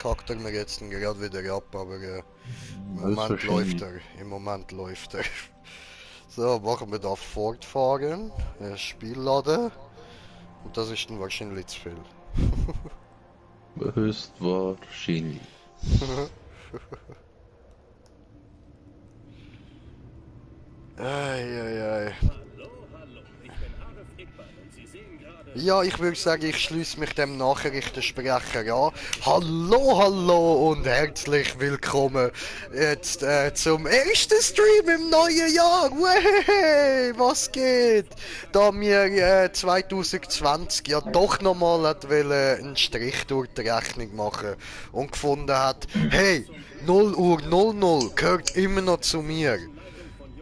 kackt er mir jetzt gerade wieder ab, aber im Moment läuft Höchstwahrscheinlich. er. Im Moment läuft er. So, machen wir da fortfahren, Spiel laden und das ist dann wahrscheinlich zu viel. Höchstwahrscheinlich. Ei, ei, ei. Ja, ich würde sagen, ich schließe mich dem Nachrichtensprecher an. Hallo, hallo und herzlich willkommen jetzt zum ersten Stream im neuen Jahr. Wey, was geht? Da mir 2020 ja doch nochmal einen Strich durch die Rechnung machen und gefunden hat, hey, 0 Uhr 00 gehört immer noch zu mir.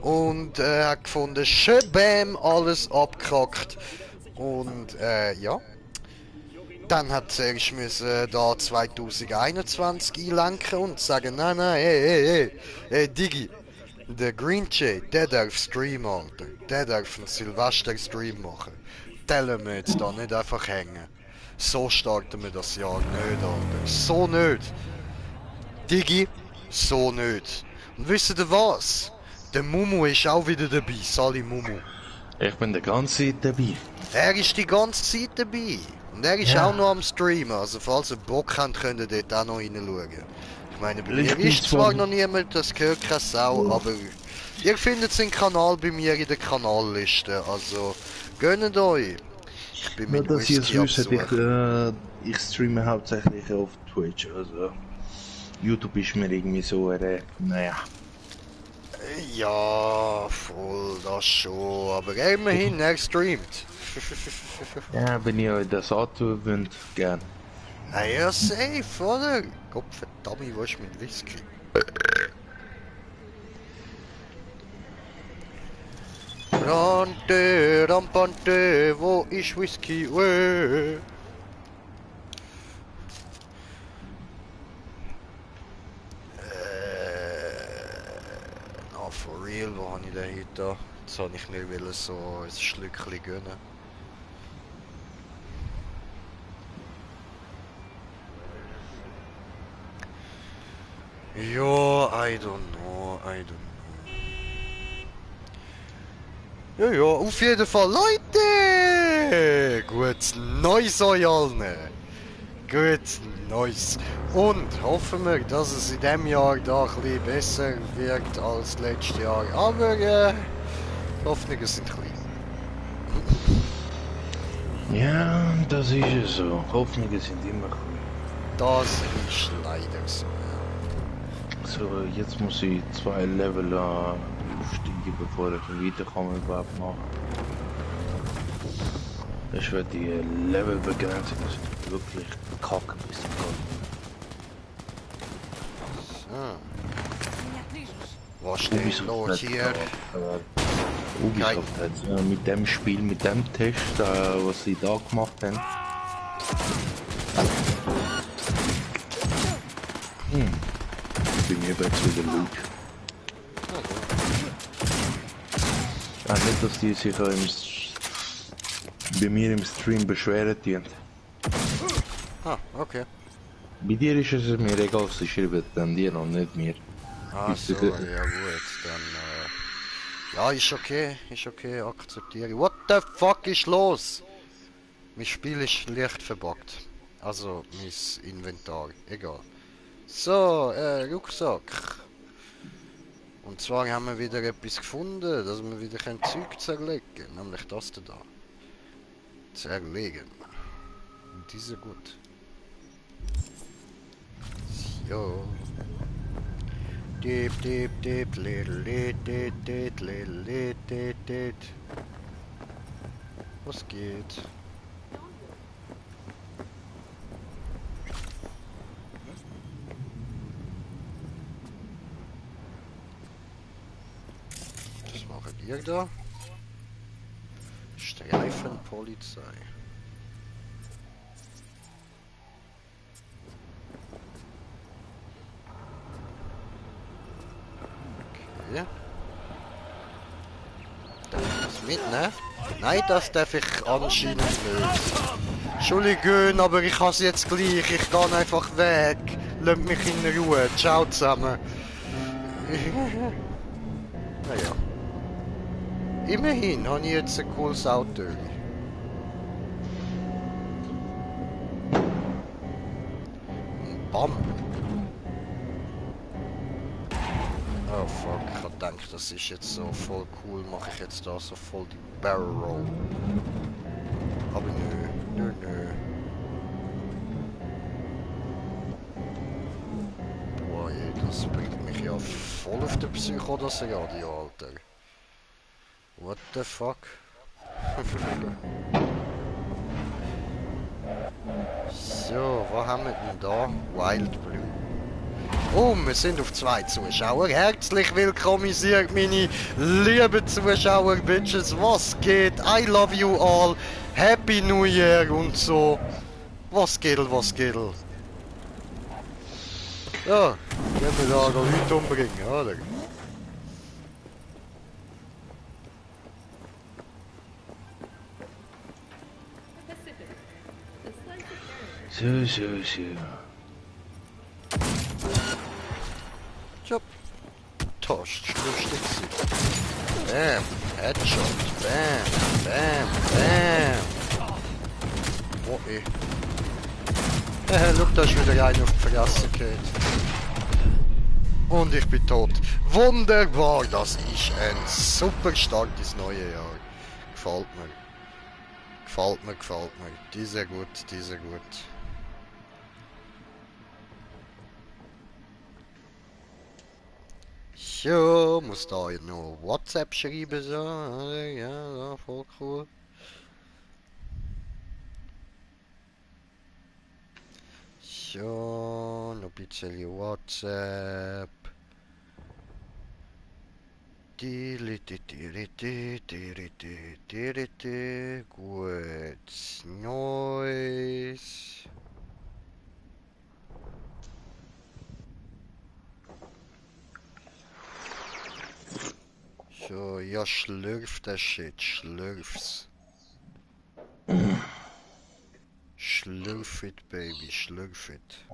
Und hat gefunden, Schebam, alles abgekackt. Und ja, dann hat zuerst müssen da 2021 einlenken und sagen, nein, nein, hey, Digi, der Green Jay, der darf streamen, Alter. Der darf einen Silvester-Stream machen. Den lassen wir jetzt da nicht einfach hängen. So starten wir das Jahr nicht, Alter. So nicht. Digi, so nicht. Und wisst ihr was? Der Mumu ist auch wieder dabei, Sali Mumu. Ich bin die ganze Zeit dabei. Er ist die ganze Zeit dabei. Und er ist Ja. auch noch am Streamen. Also falls ihr Bock habt, könnt ihr dort auch noch reinschauen. Ich meine, bei Ich mir bin ist zwar- zwar noch niemand, das gehört keine Sau, aber ihr findet seinen Kanal bei mir in der Kanalliste. Also gönnt euch. Ich bin Nur, mit dass ihr es Whisky wisst, absuchen. ich streame hauptsächlich auf Twitch, also YouTube ist mir irgendwie so, naja. Ja, voll, das schon. Aber immerhin, er streamt. Ja, wenn ihr euch das antun gern. Naja, safe, oder? Gott verdammt, was ist mit Whisky? Rante, Rampante, wo ist Whisky? Weh. Na, for real, wo habe ich den heute? Jetzt habe ich mir will so ein Schlückchen gönnen. Ja, I don't know. Ja, auf jeden Fall, Leute! Gutes Neues euch allen! Gutes Neues! Und hoffen wir, dass es in diesem Jahr da ein bisschen besser wird als letztes Jahr. Aber die Hoffnungen sind klein. Ja, das ist es so. Hoffnungen sind immer cool. Das ist leider so. Ja. So, jetzt muss ich 2 Level aufsteigen, bevor ich weiterkomme überhaupt machen. Ich werde die Levelbegrenzung wirklich kacke bis zum So. Was steht los hier? Ubisoft hat mit dem Spiel, mit dem Test, was sie da gemacht haben. Bei mir wird's wieder Loot. Nicht, dass die sich auch bei mir im Stream beschweren tun. Ah, okay. Bei dir ist es mir egal, sie schreiben dann dir und nicht mir. Ah, so, ja gut, dann ja, ist okay, akzeptiere. What the fuck ist los? Mein Spiel ist leicht verbuggt. Also, mein Inventar, egal. So, Rucksack. Und zwar haben wir wieder etwas gefunden, dass wir wieder ein Zeug zerlegen können, nämlich das da. Zerlegen. Und diese gut. So. Deep, deep, deep, little, little. Was geht? Was macht ihr da? Streifenpolizei. Okay. Darf ich das mitnehmen? Nein, das darf ich anscheinend nicht. Entschuldigung, aber ich habe es jetzt gleich. Ich gehe einfach weg. Lasst mich in Ruhe. Ciao zusammen. Naja. Immerhin habe ich jetzt ein cooles Auto. Und bam. Oh fuck, ich hab gedacht, das ist jetzt so voll cool, mache ich jetzt da so voll die Barrel Roll. Aber nö. Boah, ey, das bringt mich ja voll auf den Psycho, das Radio, Alter. What the fuck? So, was haben wir denn da? Wild Blue. Oh, wir sind auf 2 Zuschauer. Herzlich willkommenisiert, meine lieben Zuschauer, Bitches. Was geht? I love you all. Happy New Year und so. Was geht? Ja, gehen wir da Leute umbringen, oder? So. Job. Das ist lustig. Bam, Headshot. Bam. Oh ey. Schau, da ist wieder einer auf die Fresse gefallen. Und ich bin tot. Wunderbar, das ist ein super Start ins neue Jahr. Gefällt mir. Die ist sehr gut. So, muss da noch WhatsApp schreiben, so. Ja, voll cool. So, noch ein bisschen WhatsApp. Gut, Neues. So, ja, schlürf das Shit, schlürf's. Schlürf it, baby, schlürf it.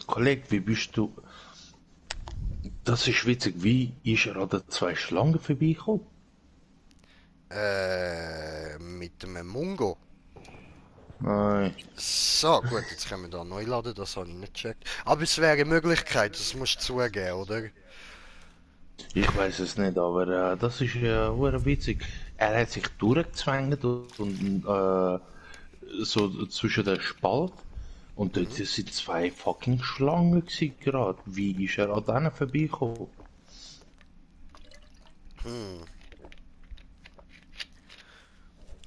Kollege, wie bist du? Das ist witzig, wie ist er an den 2 Schlangen vorbeigekommen? Mit dem Mungo. Nein. So, gut, jetzt können wir da neu laden, das habe ich nicht gecheckt. Aber es wäre eine Möglichkeit, das musst du zugeben, oder? Ich weiß es nicht, aber das ist witzig. Er hat sich durchgezwängt und so zwischen den Spalt. Und dort sind 2 fucking Schlangen gerade. Wie ist er an denen vorbeigekommen?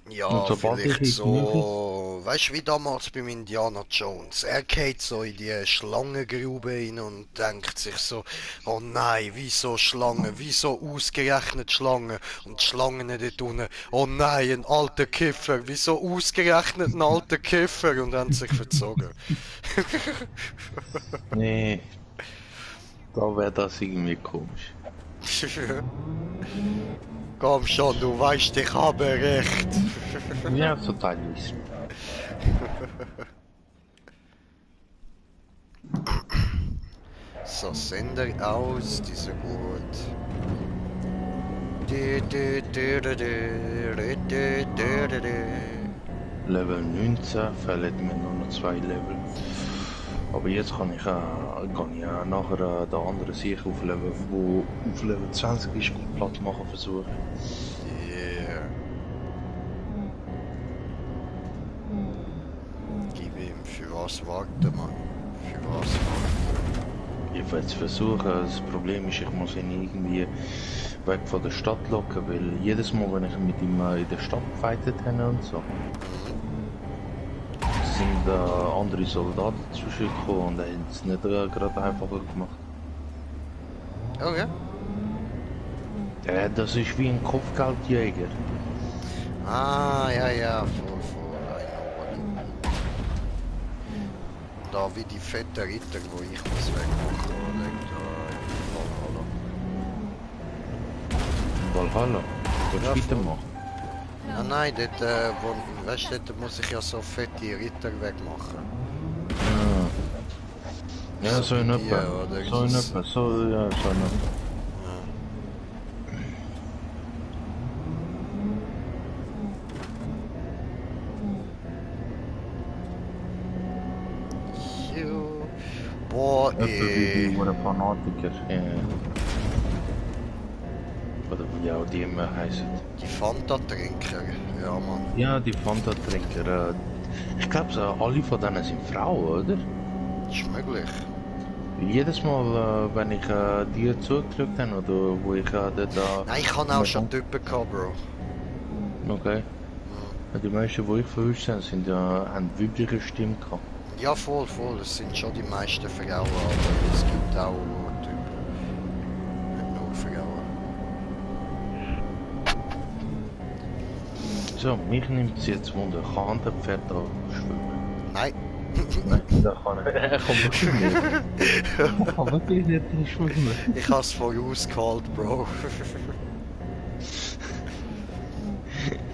Ja, Und sobald vielleicht ich so, weißt du, wie damals beim Indiana Jones. Er geht so in die Schlangengrube rein und denkt sich so, oh nein, wieso Schlangen, wieso ausgerechnet Schlangen und die Schlangen dort unten, oh nein, ein alter Kiffer, wieso ausgerechnet ein alter Kiffer und haben sich verzogen. Nee, da wäre das irgendwie komisch. Komm schon, du weißt, ich habe recht. Ja, so teilweise. So, Sender aus, die so gut. Level 19 fehlen mir nur noch 2 Level. Aber jetzt kann ich ja nachher den anderen sicher auf Level, wo auf Level 20 ist, gut Platz machen versuchen. Yeah. Gib ihm, für was warten, Mann? Für was warten? Ich werde es versuchen. Das Problem ist, ich muss ihn irgendwie weg von der Stadt locken, weil jedes Mal, wenn ich mit ihm in der Stadt gefightet habe und so, sind andere Soldaten zwischengekommen und er hat es nicht gerade einfacher gemacht. Okay. Das ist wie ein Kopfgeldjäger. Ah, ja, voll, I know what you mean. Da wie die fette Ritter, wo ich muss wegmachen, oder? Da in Valhalla. Valhalla? Willst du Ja, weitermachen? Ah nein, dort, weißt du, dort muss ich ja so fette Ritterweg machen. Ja, so in wie etwa. oder? So in etwa. So, ja, so in etwa. Jo. Boah, Etwa wie die Fanatiker. Oder wie auch die immer heißen. die Fanta-Trinker. Ja, Mann. Ja, die Fanta-Trinker. Ich glaube, so, alle von denen sind Frauen, oder? Ist möglich. Jedes Mal, wenn ich die zugedrückt habe, oder wo ich dort Nein, ich habe auch schon Typen gehabt, Bro. Okay. Ja, die meisten, die ich verwischt habe, sind ja, haben weibliche Stimme gehabt. Ja, voll, voll. Es sind schon die meisten Frauen, aber es gibt auch Typen. Nicht nur Frauen. So, mich nimmt es jetzt Wunder, kann der Pferd da schwimmen? Nein. Nein, da kann er. Er kann wirklich nicht. Er kann wirklich nicht schwimmen. Ich habe es vorausgeholt, Bro.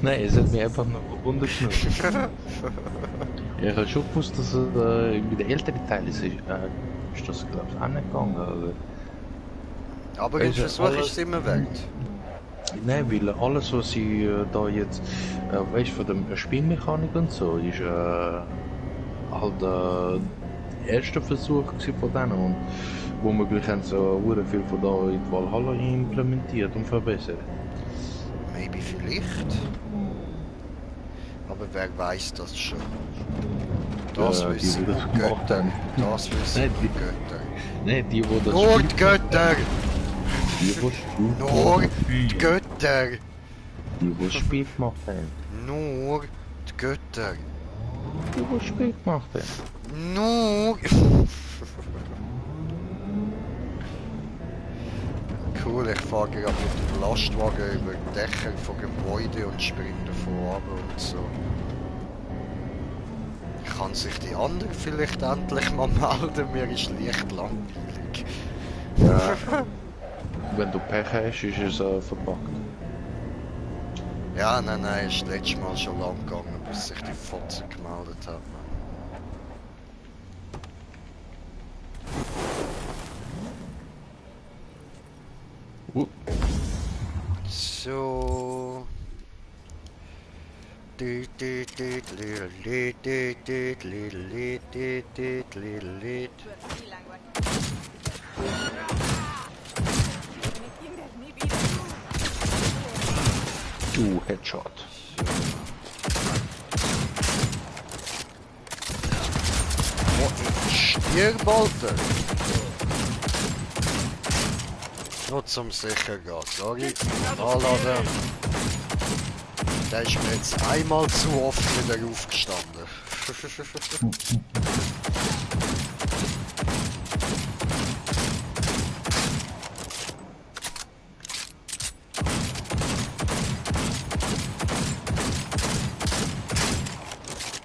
Nein, es hat mich einfach nur Wunder genommen. Ich habe schon gewusst, dass es bei den älteren Teilen ist das, glaube ich, auch nicht gegangen. Oder? Aber im Versuch ist es immer wert. Nein, weil alles, was ich da jetzt, weißt von der Spielmechanik und so, ist halt der erste Versuch von denen und womöglich haben sie sehr viel von da in die Valhalla implementiert und verbessert. Maybe vielleicht. Aber wer weiß das schon? Das wissen die, nur die das Götter. haben. Das wissen Nein, nur Götter. Nein, die das Nur die Götter! Die spielt Nur die Götter! Die Spiel gemacht haben. Nur die Götter! Die Spiel gemacht haben. Nur... Cool, ich fahre gerade mit dem Lastwagen über die Dächer von Gebäuden und springe davon ab und so. Kann sich die andere vielleicht endlich mal melden? Mir ist leicht langweilig. Ja. Wenn du Pech hast, ist es verpackt. Ja, nein, ist letztes Mal schon lang gegangen, bis sich die Fotze gemeldet hat. So. Headshot. Stirb, Alter! Nur zum sicher gehen, sorry. Anladen. Der ist mir jetzt einmal zu oft wieder aufgestanden.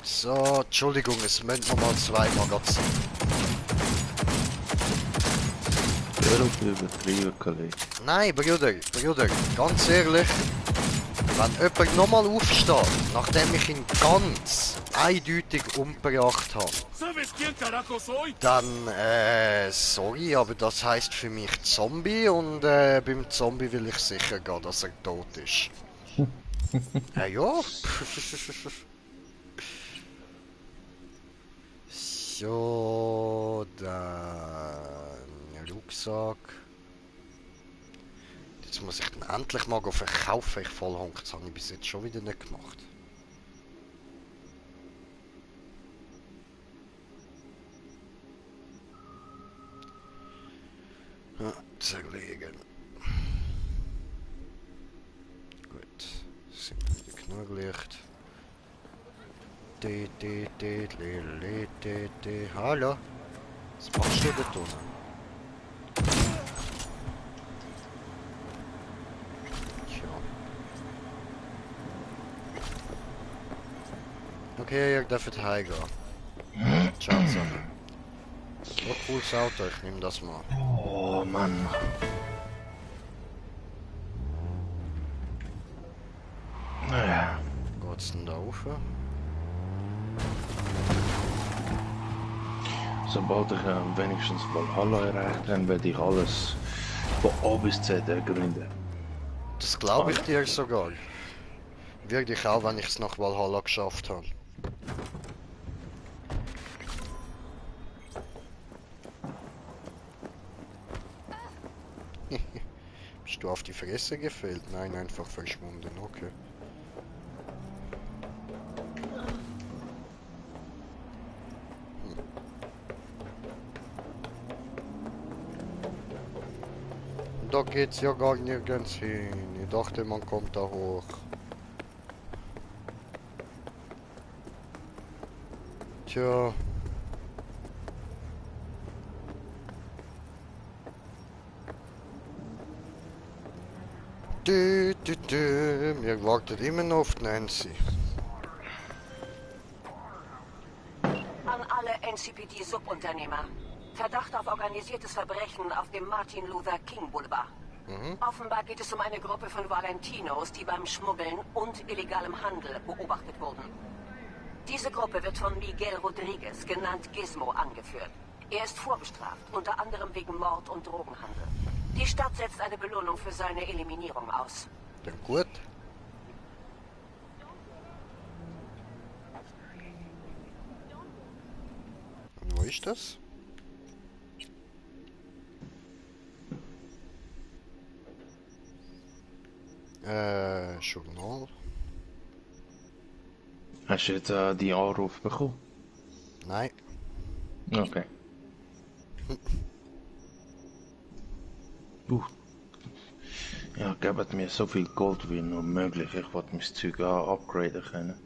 So, Entschuldigung, es müssen nochmal 2 Magazine. Übertrieben, Kollege. Nein, Bruder, ganz ehrlich, wenn jemand nochmal aufsteht, nachdem ich ihn ganz eindeutig umgebracht habe, dann, sorry, aber das heisst für mich Zombie und beim Zombie will ich sicher gehen, dass er tot ist. Ja. So, dann Rucksack. Jetzt muss ich den endlich mal verkaufen, ich vollhonk. Das habe ich bis jetzt schon wieder nicht gemacht. Ja, zerlegen. Gut, sind wieder genug Licht. Hallo? Was machst du da unten? Okay, ihr dürft heimgehen. Ciao zusammen. So cooles Auto, ich nehme das mal. Oh Mann. Naja. geht's denn da rauf? Sobald ich wenigstens Valhalla erreicht habe, werde ich alles von A bis Z ergründen. Das glaube ich dir sogar. Wirklich auch, wenn ich es nach Valhalla geschafft habe. Bist du auf die Fresse gefällt? Nein, einfach verschwunden, okay. Da geht's ja gar nirgends hin. Ich dachte, man kommt da hoch. Tja. Wir warten immer noch auf Nancy. An alle NCPD-Subunternehmer. Verdacht auf organisiertes Verbrechen auf dem Martin Luther King Boulevard. Offenbar geht es um eine Gruppe von Valentinos, die beim Schmuggeln und illegalem Handel beobachtet wurden. Diese Gruppe wird von Miguel Rodriguez, genannt Gizmo, angeführt. Er ist vorbestraft, unter anderem wegen Mord und Drogenhandel. Die Stadt setzt eine Belohnung für seine Eliminierung aus. Dann gut. Und wo ist das? Journal. Hast du jetzt die Anruf bekommen? Nein. Okay. Ja, gebt mir so viel Gold wie nur möglich. Ich wollte mein Zeug upgraden können.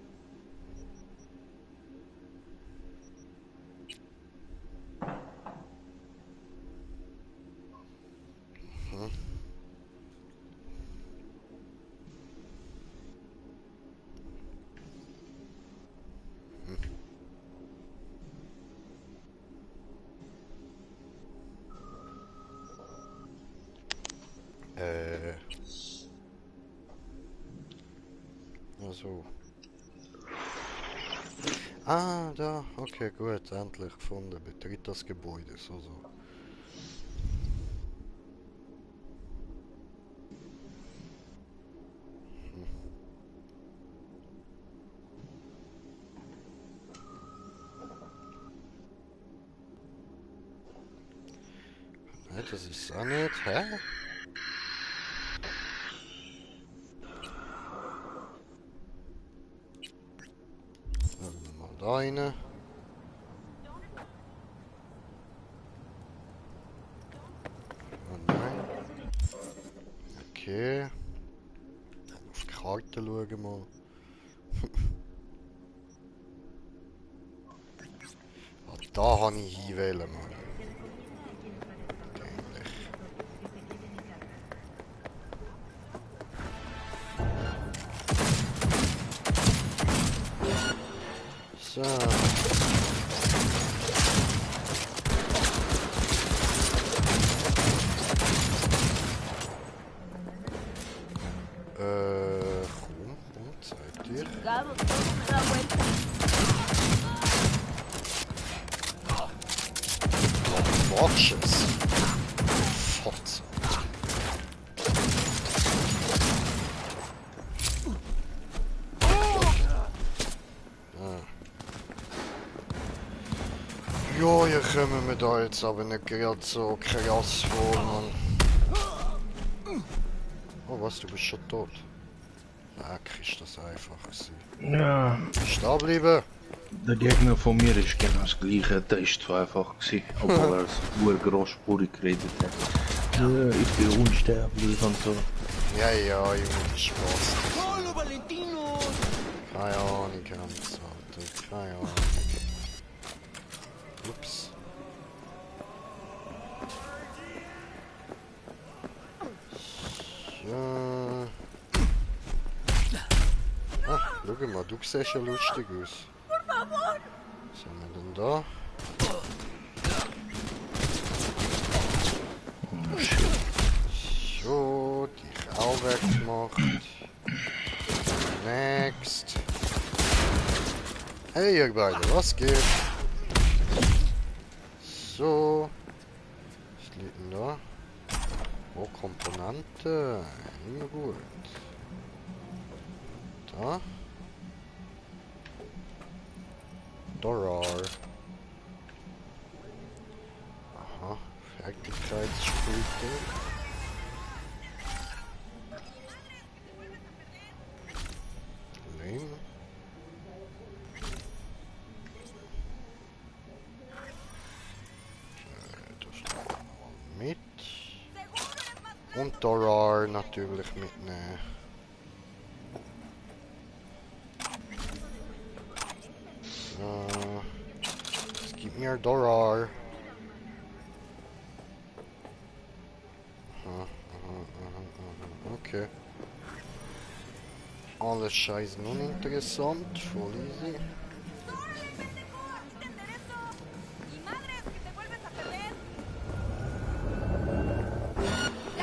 Also. Ah, da. Okay, gut. Endlich gefunden. Betritt das Gebäude. So. Nein, das ist auch nicht. Hä? Schauen wir mal da rein. Oh nein. Okay. Auf die Karte schauen wir mal. Ah, da habe ich hinwählen, Mann. Dämlich. So. Komm, zeig dir. Watches. Fort. Ja, hier kommen wir da jetzt aber nicht gerade so krass vor, Mann. Oh was, du bist schon tot. Leck, ist das einfach gewesen. Ja, Stehen bleiben! der Gegner von mir ist genau das gleiche. Der ist zwar einfach gewesen, obwohl er nur großspurig geredet hat. Ja, ich bin unsterblich und so. Ja, Junge, Spaß. Keine Ahnung, ganz, Alter. Keine Ahnung. Ups. Ja. Ah, schau mal, du siehst ja lustig aus. Was haben wir denn da? So, dich auch weggemacht. Next. Hey ihr beide, was geht? So. Was liegt denn da? Oh, Komponente. Immer gut. Da. Dorar. Aha. Fertigkeitssplitter. Lame. Das nehmen wir mal mit. Und Dorar natürlich mitnehmen. Es gibt mir Dorar. Okay. Alles scheiße uninteressant, voll easy.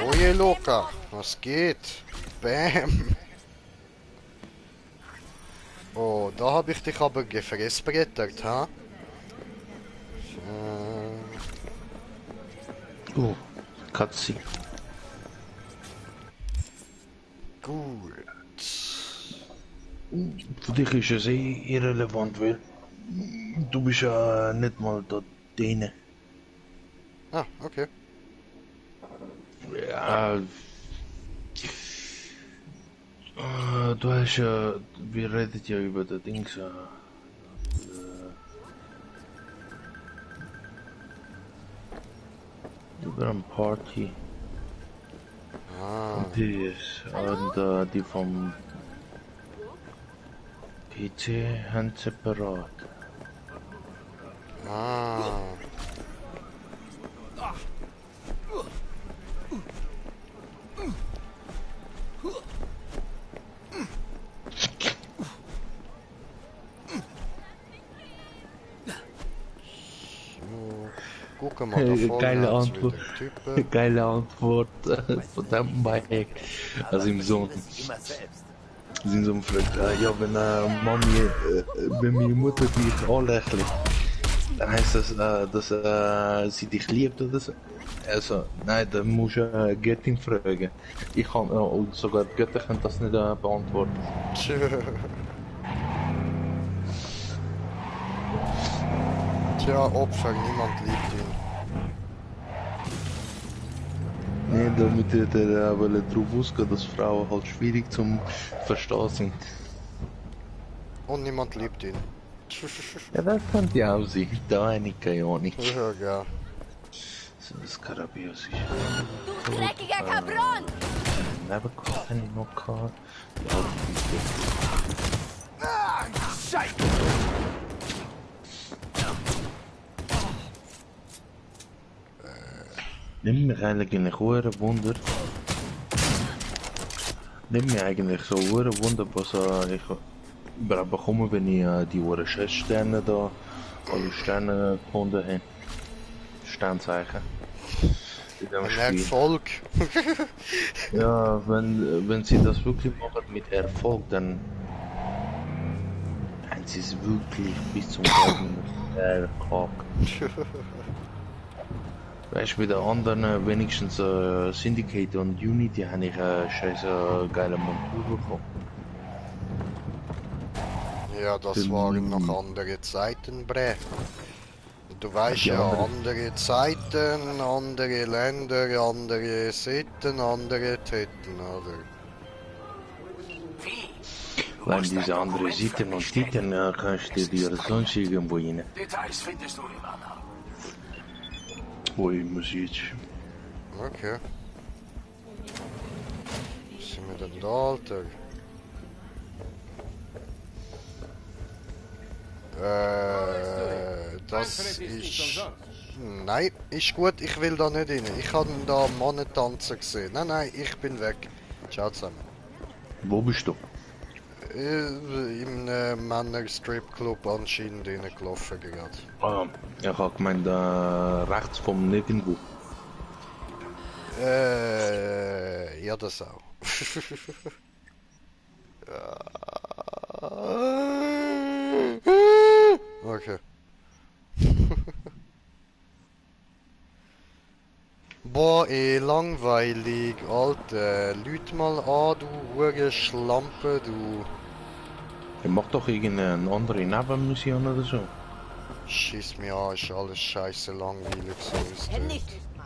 Oje Loka, was geht? Bam! Oh, da habe ich dich aber gefressbrettert, ha? Oh, Cutscene. Gut. Für dich ist es eh irrelevant, weil du bist ja nicht mal dort drin. Ah, okay. Ja, du hast ja, wir reden ja über das Dings, über eine Party. Ah, Und die vom PC haben separat. ah. So, gucken wir da vorne Geile hat's Antwort. wieder Typen. Geile Antwort von dem Bike. Also im Sohn. Sind so fragt, ja, wenn Mami, wenn meine Mutter dich anlächelt, dann heißt das, dass sie dich liebt oder so. Also, nein, dann musst du Göttin fragen. Ich kann, und sogar die Götter können das nicht beantworten. Tja, Opfer, niemand liebt ihn. Nee, damit er wollte drauf ausgehen, dass Frauen halt schwierig zum Verstehen sind. Und niemand liebt ihn. Ja, das könnte ja auch sein. Da habe ich keine Ahnung. Ja, ja. So, das Karabios ist. Du dreckiger Cabron! Nebenkauf habe ich noch gehabt. Ja, nimmt mich eigentlich hure Wunder. Nimmt mich eigentlich so hure Wunder, was ich überhaupt bekomme, wenn ich die hure Sterne da, alle Sterne gefunden habe. Sternzeichen. In dem Ein Spiel. Erfolg. Ja, wenn sie das wirklich machen mit Erfolg, dann haben sie es wirklich bis zum Boden verkackt. Weißt du, bei den anderen, wenigstens Syndicate und Unity, habe ich eine scheiße geile Montur bekommen. Ja, das waren noch andere Zeiten, bre. Du weißt ja, andere Zeiten, andere Länder, andere Sitten, andere Titten, oder? Wie? Wenn diese andere Seiten und Titen, kannst du dir sonst irgendwo rein. Details findest du, Ivana. Wo ich muss jetzt. Okay. Was sind wir denn da, Alter? Das ist... Nein, ist gut, ich will da nicht rein. Ich habe da Mannen tanzen gesehen. Nein, nein, ich bin weg. Ciao zusammen. Wo bist du? Im Männer-Strip-Club anscheinend reingelaufen gerade. Ah, ich habe gemeint, rechts vom Nirgendwo. Ja, das auch. machen. Boah, langweilig, Alter. Lüt mal an, du hure Schlampe, du. Er macht doch irgendeine andere Nebenmission oder so. Schieß mir an, ist alles scheiße langweilig, so ist Kenn das. ich nicht mal.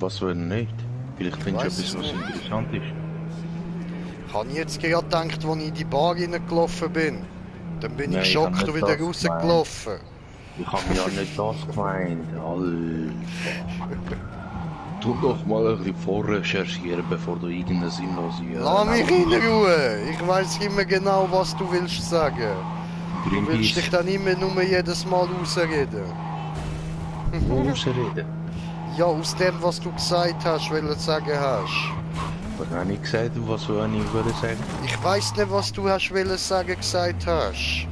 Was wenn nicht? Vielleicht findest Weiss du es etwas, was nicht. interessant ist. Habe ich jetzt gerade gedacht, als ich in die Bar reingelaufen bin. Dann bin Nein, ich ich hab geschockt nicht wieder das rausgelaufen. Ich habe ja nicht das gemeint, Alter. Tu doch mal ein bisschen vorrecherchieren, bevor du irgendeine sinnlose... Lass mich in Ruhe! Ich weiß immer genau, was du willst sagen. Du willst Greenpeace dich dann immer nur jedes Mal rausreden. rausreden. Ja, aus dem, was du gesagt hast, weil du sagen hast. Was habe ich gesagt, was soll ich würde sagen? Ich weiß nicht, was du hast wollen sagen, gesagt hast.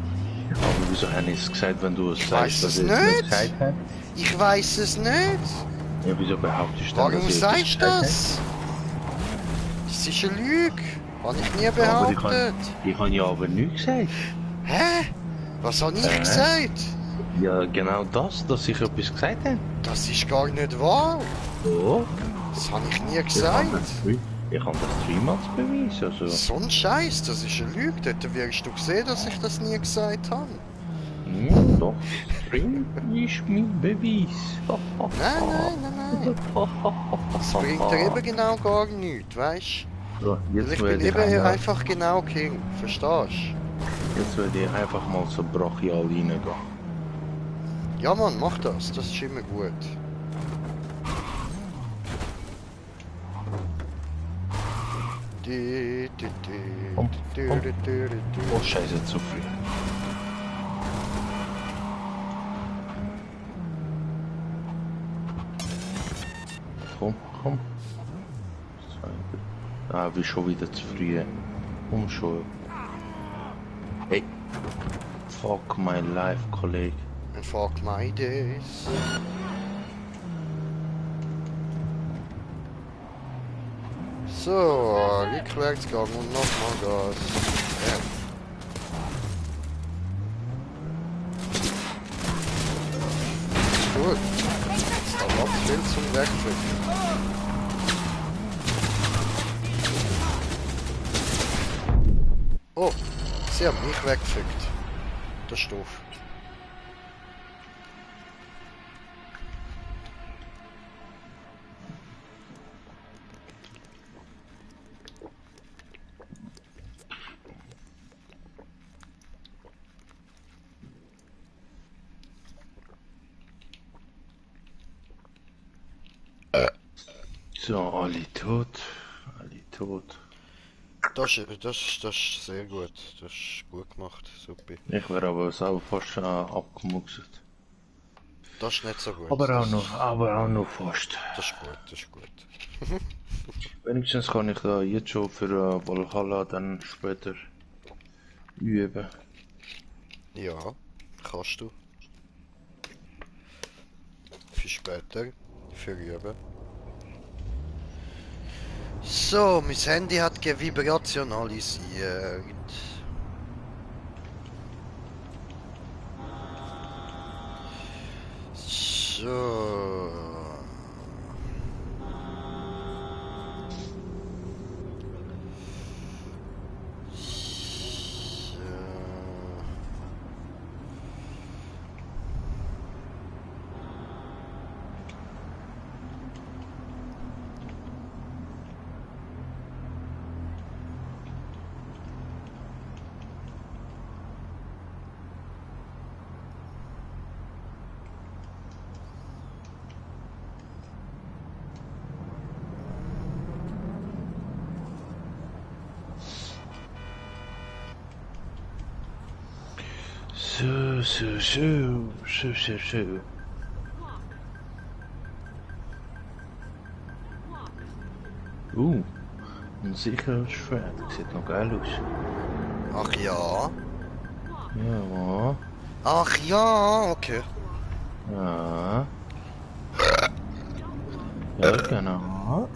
Aber wieso habe ich es gesagt, wenn du es Ich sagst, weiß dass es ich es nicht nicht. gesagt habe? Ich weiß es nicht. Ja, wieso behauptest du dann, Warum dass ich sagst du etwas gesagt das? Das ist eine Lüge. Habe ich nie habe? Aber behauptet. ich habe ja aber nichts gesagt. Hä? Was habe ich gesagt? Ja, genau das, dass ich etwas gesagt habe. Das ist gar nicht wahr. Oh, Das habe ich nie ich gesagt. habe das Stream als Beweis, also... So ein Scheiß, das ist eine Lüge. Dort wirst du sehen, dass ich das nie gesagt habe. Ja, doch, Stream ist mein Beweis. Nein. Das bringt dir eben genau gar nichts, weißt So, du? jetzt Ich bin werde ich, eben einfach genau King, verstehst du? jetzt werde ich einfach mal so brachial reingehen. Ja Mann, mach das, das ist immer gut. Oh, scheiße, zu früh. Komm. Ah, wir schon wieder zu früh. Schon. Hey. Fuck my life, Kollege. And fuck my days. So, Rückwärtsgang und nochmal Gas. Ja. Gut. Da war viel zum Wegfinden. Oh, sie haben mich weggefickt. Das ist doof. So, alle tot. Das ist sehr gut. Das ist gut gemacht. Super. Ich wäre aber selber fast abgemuxt. Das ist nicht so gut. Aber auch noch fast. Das ist gut. Wenigstens kann ich da jetzt schon für Valhalla dann später üben. Ja, kannst du. Für später. Für üben. So, mein Handy hat gevibrationalisiert. So. So. Ein sicheres Schwert. Sieht noch geil aus. Ach ja. Ja. Ach ja, okay. Ja. Ja, genau.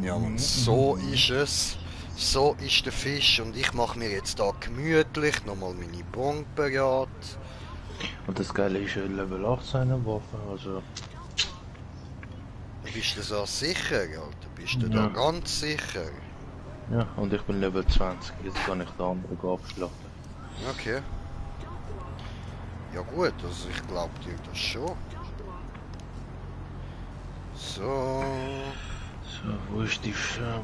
Ja, Mann. So ist es. So ist der Fisch und ich mache mir jetzt da gemütlich nochmal meine Bon parat. Und das Geile ist ja Level 18 Waffe, also... Bist du so sicher, Alter? Bist du da Ja. ganz sicher? Ja, und ich bin Level 20, jetzt kann ich den anderen abschlachten. Okay. Ja gut, also ich glaube dir das schon. So. So, wo ist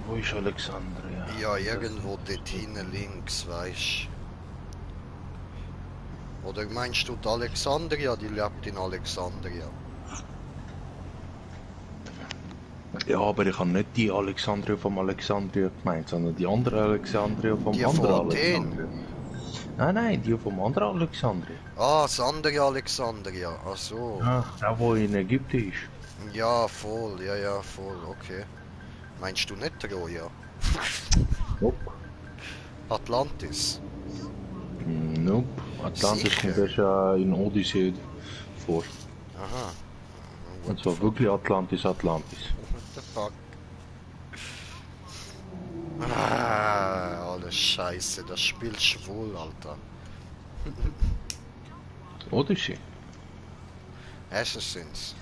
wo ist Alexandria? Ja, irgendwo dort hinten links, weißt du. Oder meinst du die Alexandria? Die lebt in Alexandria. Ja, aber ich habe nicht die Alexandria vom Alexandria gemeint, sondern die andere Alexandria vom Die anderen von Athen. Alexandria. Nein, die vom anderen Alexandria. Ah, das andere Alexandria. Ach so. Ja, der wo in Ägypten ist. Ja, voll. Ja, voll. Okay. Meinst du nicht Troja? Nope. Atlantis. Nope. Atlantis Sicher? kommt erst in Odyssee vor. Aha. Und zwar wirklich Atlantis. What the fuck? Ah, alles Scheiße. Das Spiel ist schwul, Alter. Odyssey? Assassins.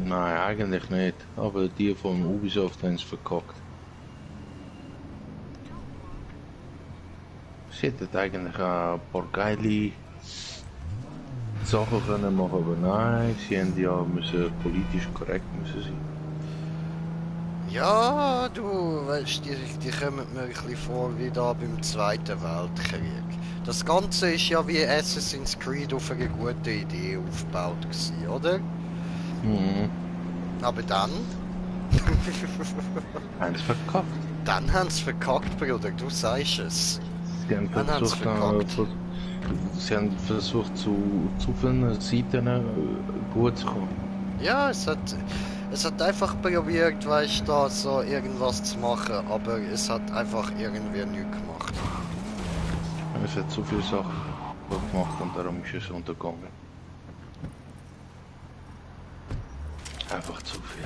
Nein, eigentlich nicht. Aber die von Ubisoft haben es verkackt. Sie hätten eigentlich ein paar geile Sachen können machen, aber nein, sie haben ja müssen politisch korrekt müssen sein. Ja, du weißt, die kommen mir ein bisschen vor wie da beim Zweiten Weltkrieg. Das Ganze ist ja wie Assassin's Creed auf eine gute Idee aufgebaut gewesen, oder? Mhm. Aber dann? Haben sie verkackt. Dann haben sie verkackt, Bruder, du sagst es. Sie haben Dann haben sie versucht, verkackt. sie haben versucht zu vielen Seiten gut zu kommen. Ja, es hat einfach probiert, weißt du, da so irgendwas zu machen, aber es hat einfach irgendwie nichts gemacht. Es hat so viele Sachen gemacht und darum ist es untergegangen. Einfach zu viel.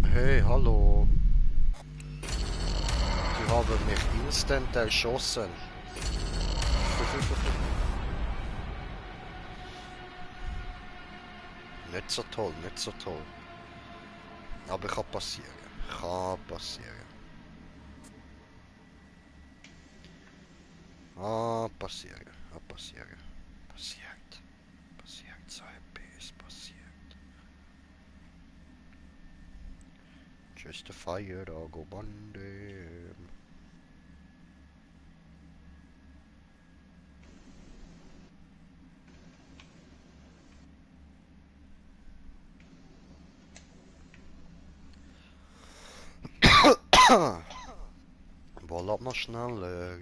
Hey, hallo. Die haben mich instant erschossen. Nicht so toll, nicht so toll. Aber kann passieren. Kann passieren. Passieren. Passieren. Passiert so etwas. Passiert. Just a fire, I'll go bandem. Ballert mal schneller.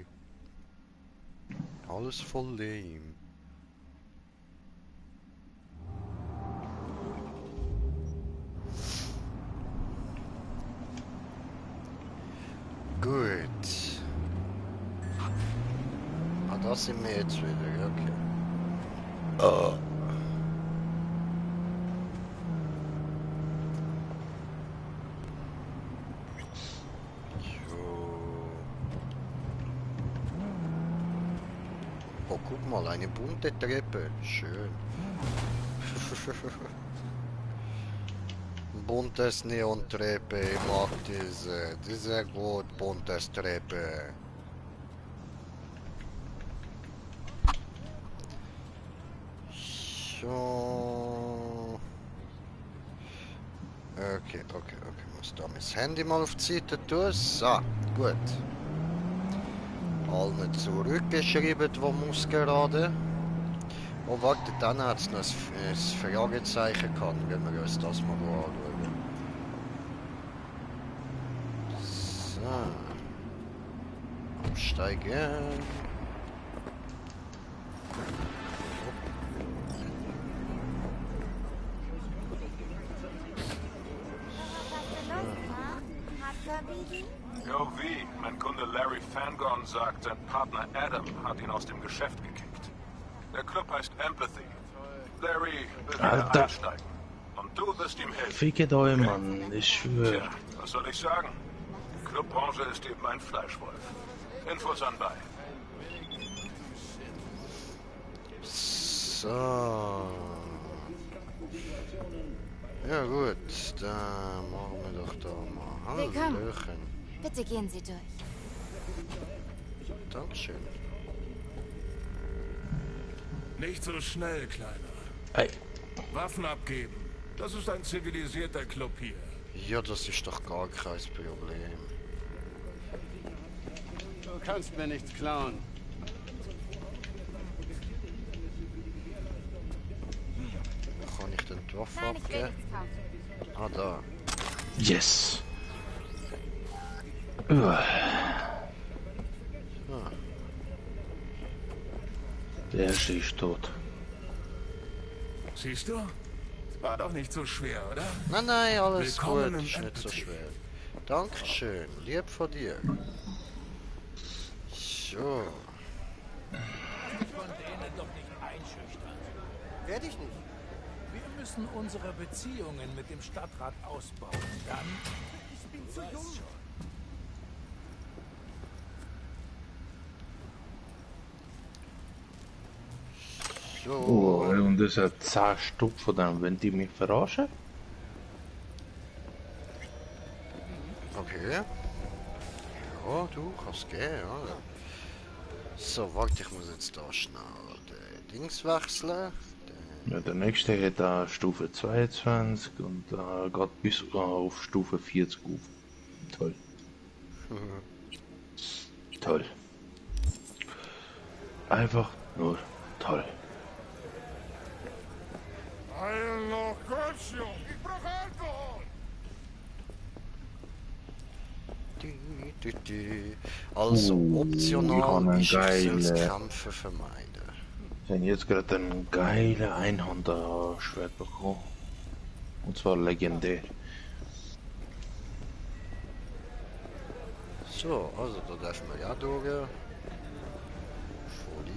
Alles voll Leben. Gut. Ah, da sind wir jetzt wieder, okay. Oh, guck mal, eine bunte Treppe. Schön. Buntes Neon-Treppe, ich mag diese gut, buntes Treppe. So. Okay, ich muss da mein Handy mal auf die Seite tun. So, gut. Allen zurückgeschrieben, wo muss gerade. Oh warte, dann hat es noch ein Fragezeichen gehabt, wenn wir uns das mal anschauen. So. Absteigen. Jo, wie? Mein Kunde Larry Fangon sagt, sein Partner Adam hat ihn aus dem Geschäft gekickt. Der Club heißt Empathy. Larry will wieder Alter. einsteigen. Und Du wirst ihm helfen. Fickt euch, Mann, ich schwöre. Tja, was soll ich sagen? Die Clubbranche ist eben ein Fleischwolf. Infos anbei. So. Ja gut, dann machen wir doch da mal Willkommen. Hallöchen. Bitte gehen Sie durch. Dankeschön. Nicht so schnell, Kleiner. Ey, Waffen abgeben. Das ist ein zivilisierter Club hier. Ja, das ist doch gar kein Problem. Du kannst mir nichts klauen. Wo kann ich denn die Waffe Nein, ich will abgeben? nichts kaufen. Ah, da. yes. Der erste ist tot. Siehst du? War doch nicht so schwer, oder? Nein, nein, alles Willkommen gut, im ist nicht so Empathy. schwer. Dankeschön, lieb von dir. So. Von denen doch nicht einschüchtern. Werde ich nicht. Wir müssen unsere Beziehungen mit dem Stadtrat ausbauen. Dann... Ich bin zu jung. So. Oh, und das hat 10 Stück von dem, wenn die mich verarschen? Okay. Ja, du kannst gehen, ja. So, warte, ich muss jetzt da schnell den Dings wechseln. Ja, der nächste hat da Stufe 22 und geht bis auf Stufe 40 auf. Toll. Toll. Einfach nur toll. Hallo, Gottchen! Ich brauche Alkohol! Also, ich optional habe einen ist das geilen- Kämpfen vermeiden. Ich habe jetzt gerade einen geilen Einhand-Schwert bekommen. Und zwar legendär. So, also da dürfen wir ja durch. Voll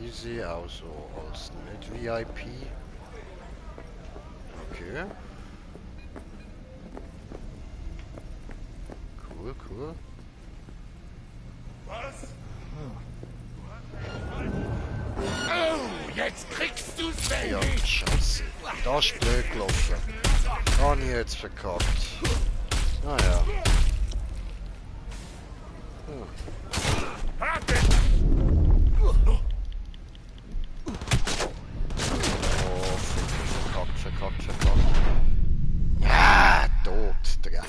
easy, also als nicht VIP. Okay. Cool, cool. Was? Oh, jetzt kriegst du's, Ja, Baby! scheiße. Das ist blöd gelaufen. Habe ich jetzt verkackt. Naja. Warte! Oh, verkackt. Ja, tot, Dreck.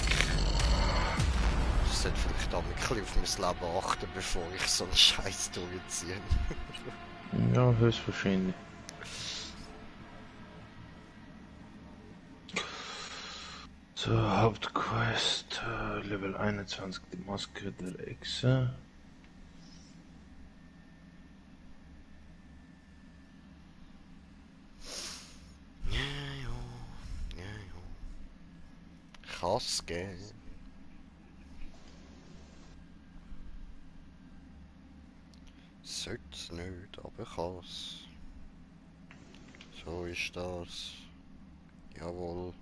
Ich sollte vielleicht auch ein bisschen auf mein Leben achten, bevor ich so einen Scheiß durchziehe. Ja, höchstwahrscheinlich. So, Hauptquest, Level 21, die Maske der Echse. Ja. Kann's gehen. Soll's nicht, aber kann's. So ist das. Jawohl.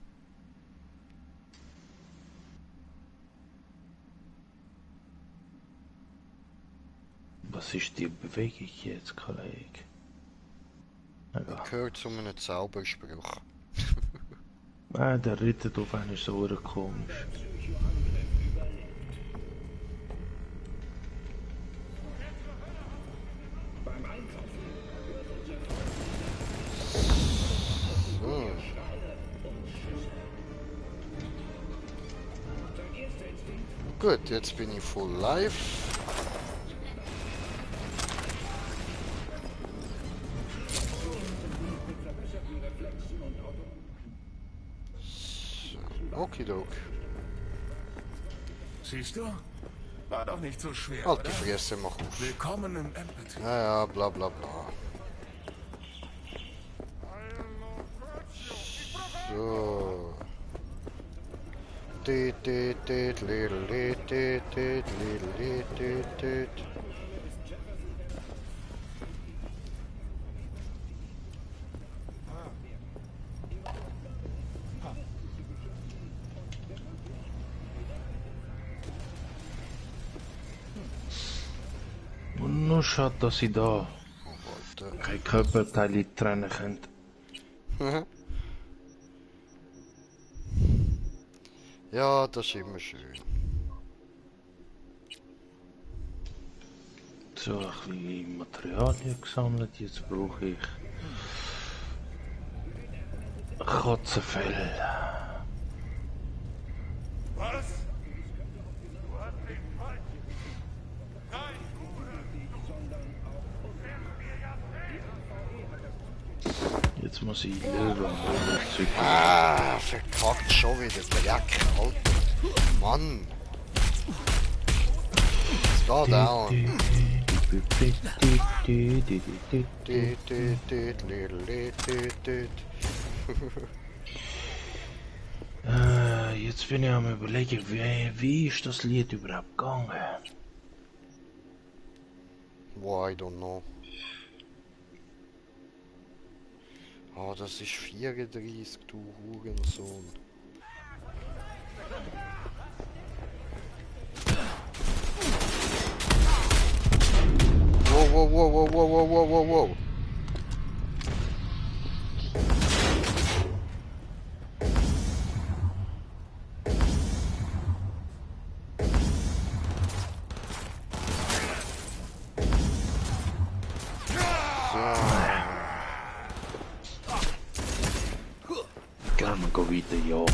Was ist die Bewegung jetzt, Kollege? Ja. Gehört zu einem Zauberspruch. Ah, der Ritter auf einen ist so komisch. So. Gut, jetzt bin ich full live. So, okidok. Siehst du? War doch nicht so schwer, Halt oder? die Fresse, mach auf. Willkommen im Empathy. Ja, bla bla bla. So. Dit, little, dit. Nur schade, dass ich da Warte. keine Körperteile trennen könnte. Ja, das ist immer schön. So, ein bisschen Materialien gesammelt. Jetzt brauche ich Katzenfell. Was? Jetzt muss ich Löwenzeug. Ah, verkackt schon wieder. Dreck, Alter. Mann. Es geht auch. Jetzt bin ich am überlegen, wie ist das Lied überhaupt gegangen? Boah, I don't know. Ah, das ist 34, du Hurensohn. Wow, wow, wow, wow, wow, wow, wow, wow, wow. Gehen wir weiter, ja.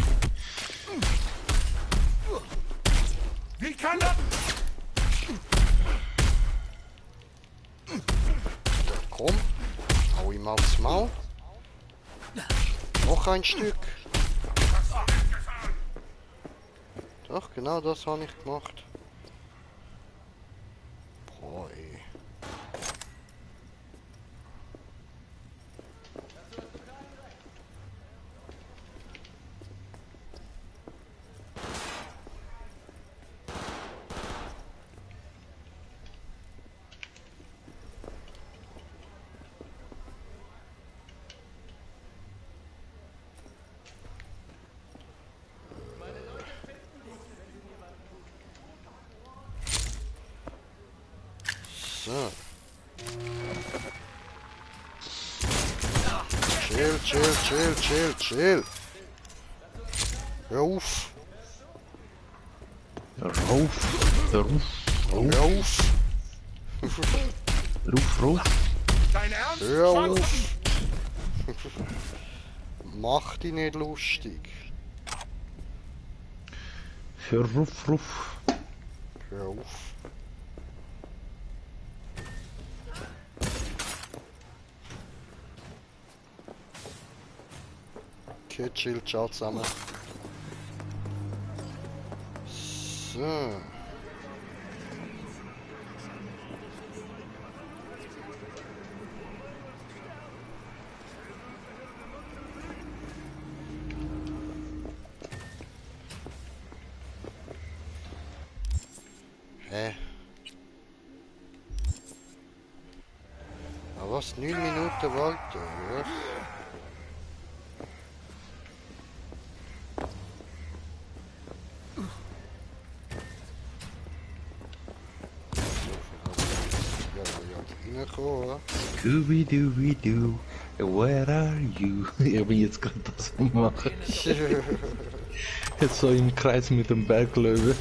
Wie kann das? Komm, hau ihm aufs Maul. Noch ein Stück. Doch, genau das habe ich gemacht. Boah, ey. So. Chill, chill, chill, chill, chill. Hör auf. Rauf. Dein Ernst? Hör auf. Mach dich nicht lustig. Ruf. Hör auf. Okay, chill, ciao zusammen. So. Hä? Aber was? 9 Minuten warten, was? Reinkommen. Scooby-Dooby-Doo, where are you? Ich bin jetzt gerade das am machen. Jetzt so im Kreis mit dem Berglöwe.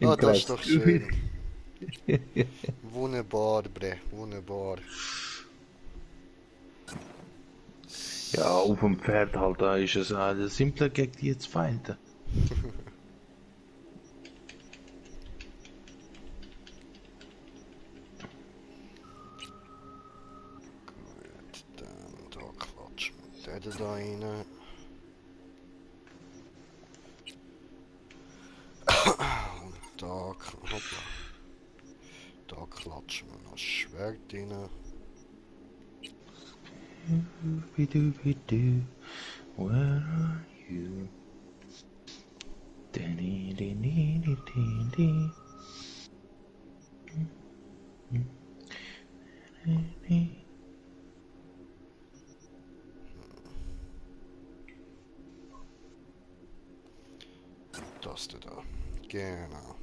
Ah, das ist doch schön. Wunderbar, bre, wunderbar. Ja, auf dem Pferd halt, da ist es alles simpler gegen die zu feinden. Gut, dann da klatschen wir den da rein. Und da, hoppla. Da klatschen wir noch das Schwert rein. Scooby-Dooby-Doo, where are you? Di-di-di-di-di-di. Das da. Genau.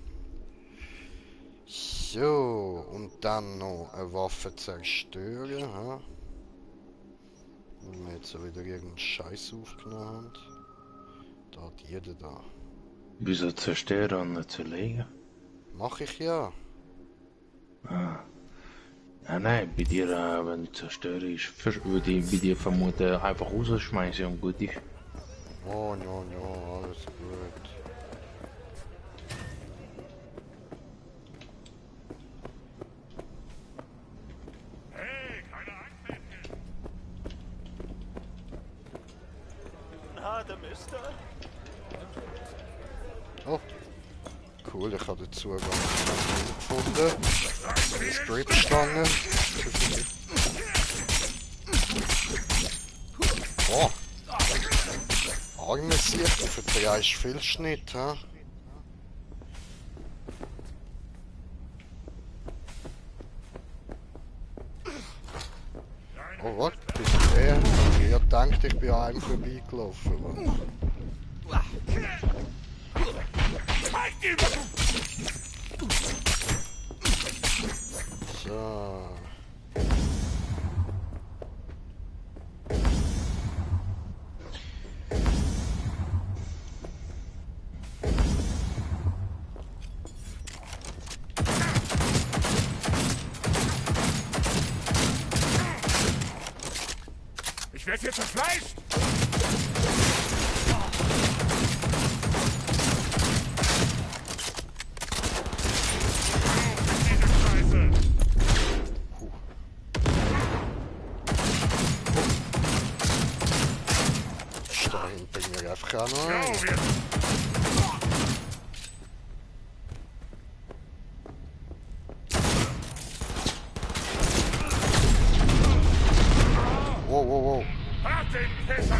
So, und dann noch eine Waffe zerstören. Ha? Wenn wir jetzt wieder irgendeinen Scheiß aufgenommen haben. Da hat jeder da. Wieso zerstören und nicht zerlegen? Mach ich ja. Ja, nein, bei dir, wenn du zerstörst, würde ich bei dir vermuten, einfach rausschmeißen und gut ist. Oh, no, no, alles gut. Hey, keine Angst, Mädchen. Gnade, Mister. Oh. Cool, ich habe den Zugang gefunden. Die Stripstange. Oh. Arme Sicht, du verdrehst viel Schnitt, hä? Oh, was? Bist du der? Ich hab gedacht, ich bin an einem vorbeigelaufen. Mann. So. Ich werde hier zerfleischt! Da hinten mir einfach auch noch ein. Wow, wow, wow. Hab den Pisser!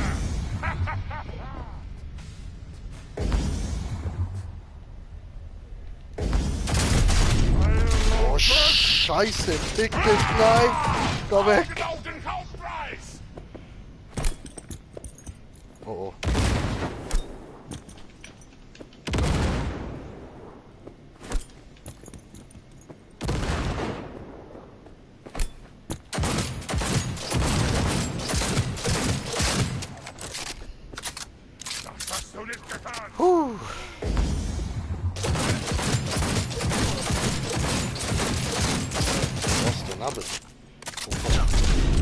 Oh, Scheiße, fick dich, nein! Geh weg! Genau den Kaufpreis! Oh, oh. Das hast du nicht getan! Puh. Was denn ab?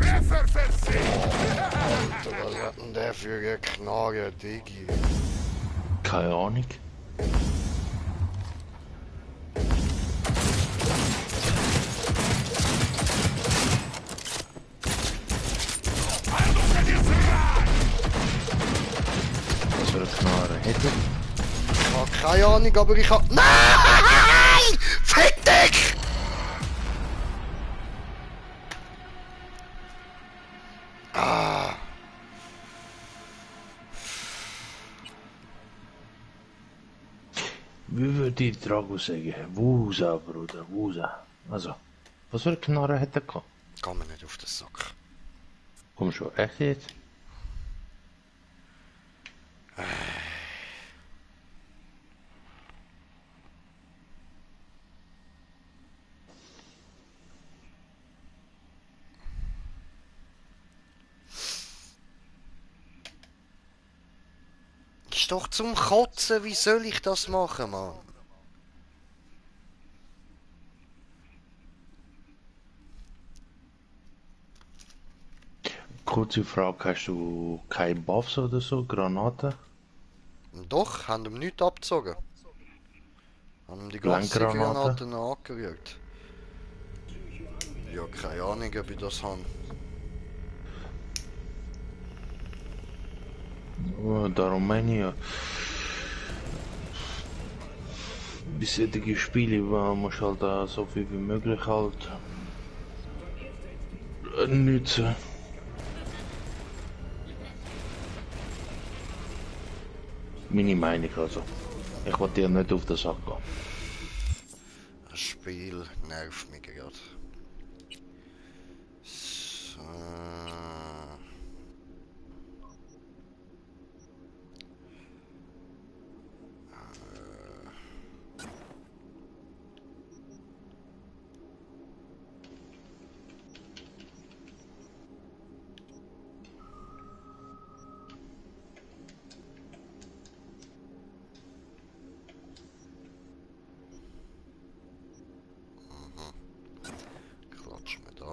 Treffer verzicht! Was hat denn der für eine Knarre, Digi? Keine Ahnung. Was für eine Knarre hätte? Ich habe keine Ahnung, aber ich hab... Nein! Fick dich! Ah. Wie würde ich Drago sagen? Wusa, Bruder, Wusa. Also, was für eine Knarre hätte er gehabt? Geh mir nicht auf den Sack. Komm schon, echt jetzt? Ist doch zum Kotzen, wie soll ich das machen, Mann? Kurze Frage, hast du keine Buffs oder so, Granaten? Doch, haben ihm nichts abgezogen. Haben ihm die ganze Blankgranaten? Granaten angerührt. Ja, keine Ahnung, ob ich das habe. Oh, darum meine ich ja. Bei solchen Spielen musst du halt so viel wie möglich halt nützen. Meine Meinung also. Ich will dir nicht auf den Sack gehen. Das Spiel nervt mich gerade. So.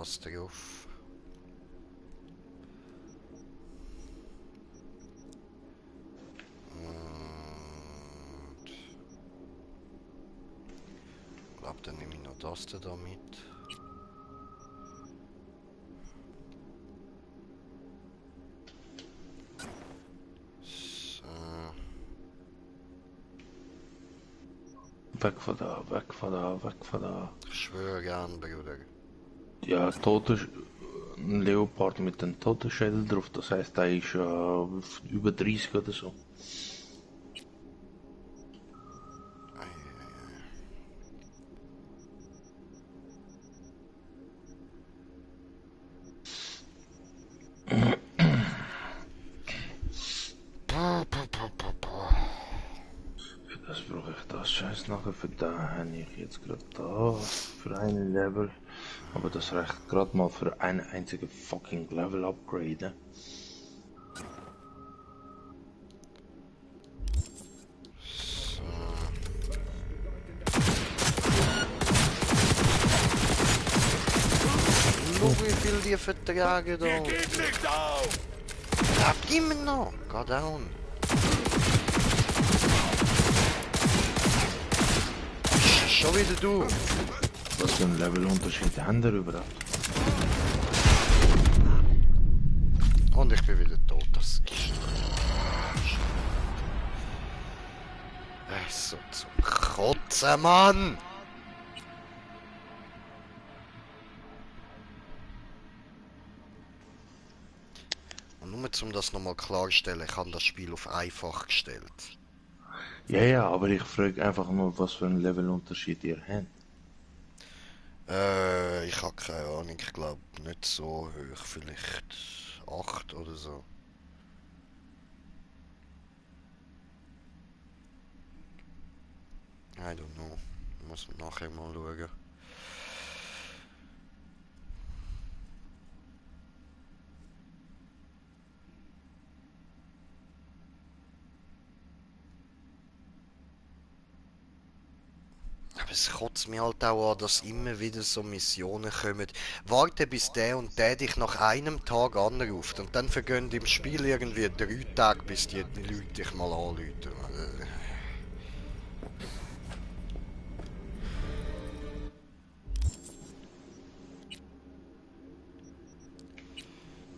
das drauf. Und ich glaube, dann nehme ich noch das da mit. So. Weg von da, weg von da, weg von da. Ich schwöre gern, Bruder. Ja, ein Leopard mit einem Totenschädel drauf, das heißt, der ist über 30 oder so. Für das brauche ich das Scheiß nachher, für da habe ich jetzt gerade da, für ein Level. Aber das reicht gerade mal für ein einziges fucking Level Upgrade. Schau, wie viel die vertragen da. Geht nicht auf! Ja, gib mir noch. Geh down. Schon wieder du. Was für ein Levelunterschied haben wir überhaupt? Und ich bin wieder tot. Das ist... so zum Kotzen, Mann! Und nur um das nochmal klarstellen, ich habe das Spiel auf einfach gestellt. Ja, ja, aber ich frage einfach nur, was für ein Levelunterschied ihr habt. Ich habe keine Ahnung, ich glaube nicht so hoch, vielleicht 8 oder so. I don't know, muss nachher mal schauen. Aber es kotzt mich halt auch an, dass immer wieder so Missionen kommen. Warte bis der und der dich nach einem Tag anruft und dann vergehen im Spiel irgendwie 3 Tage, bis die Leute dich mal anrufen.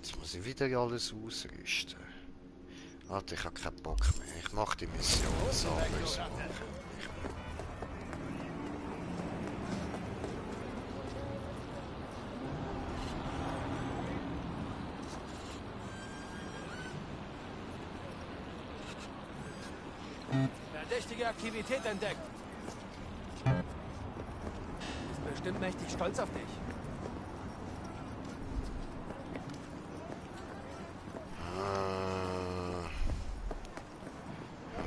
Jetzt muss ich wieder alles ausrüsten. Warte, ich habe keinen Bock mehr. Ich mache die Mission so. Verdächtige Aktivität entdeckt. Ist bestimmt mächtig stolz auf dich.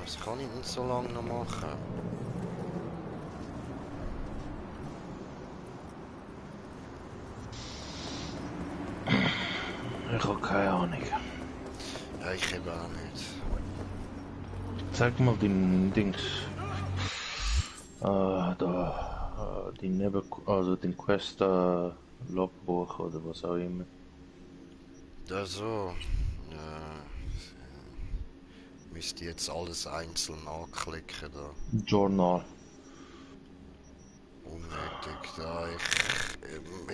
Was kann ich denn so lange noch machen? Ich habe keine Ahnung. Ja, ich habe auch nicht. Zeig mal den Dings. Die also den Quest Logbuch oder was auch immer. Da so. Müsst ihr jetzt alles einzeln anklicken da. Journal. Unnötig da.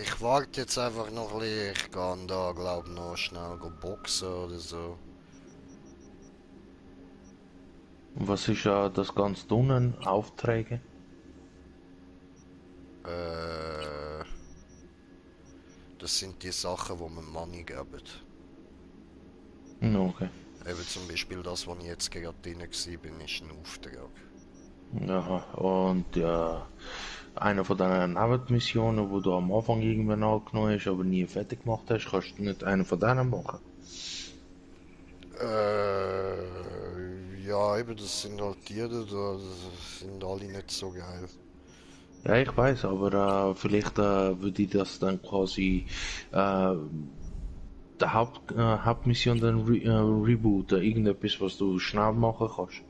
Ich warte jetzt einfach noch ein bisschen. Ich kann da glaub noch schnell boxen oder so. Was ist das ganz unten? Aufträge? Das sind die Sachen, wo man Money geben. Okay. Eben zum Beispiel das, was ich jetzt gerade drin war, ist ein Auftrag. Aha. Und ja, eine von deinen Nebenmissionen, wo du am Anfang irgendwann angenommen hast, aber nie fertig gemacht hast, kannst du nicht eine von denen machen? Ja, eben, das sind halt die da, das sind alle nicht so geil. Ja, ich weiß, aber vielleicht würde ich das dann quasi der Hauptmission dann rebooten. Irgendetwas, was du schnell machen kannst.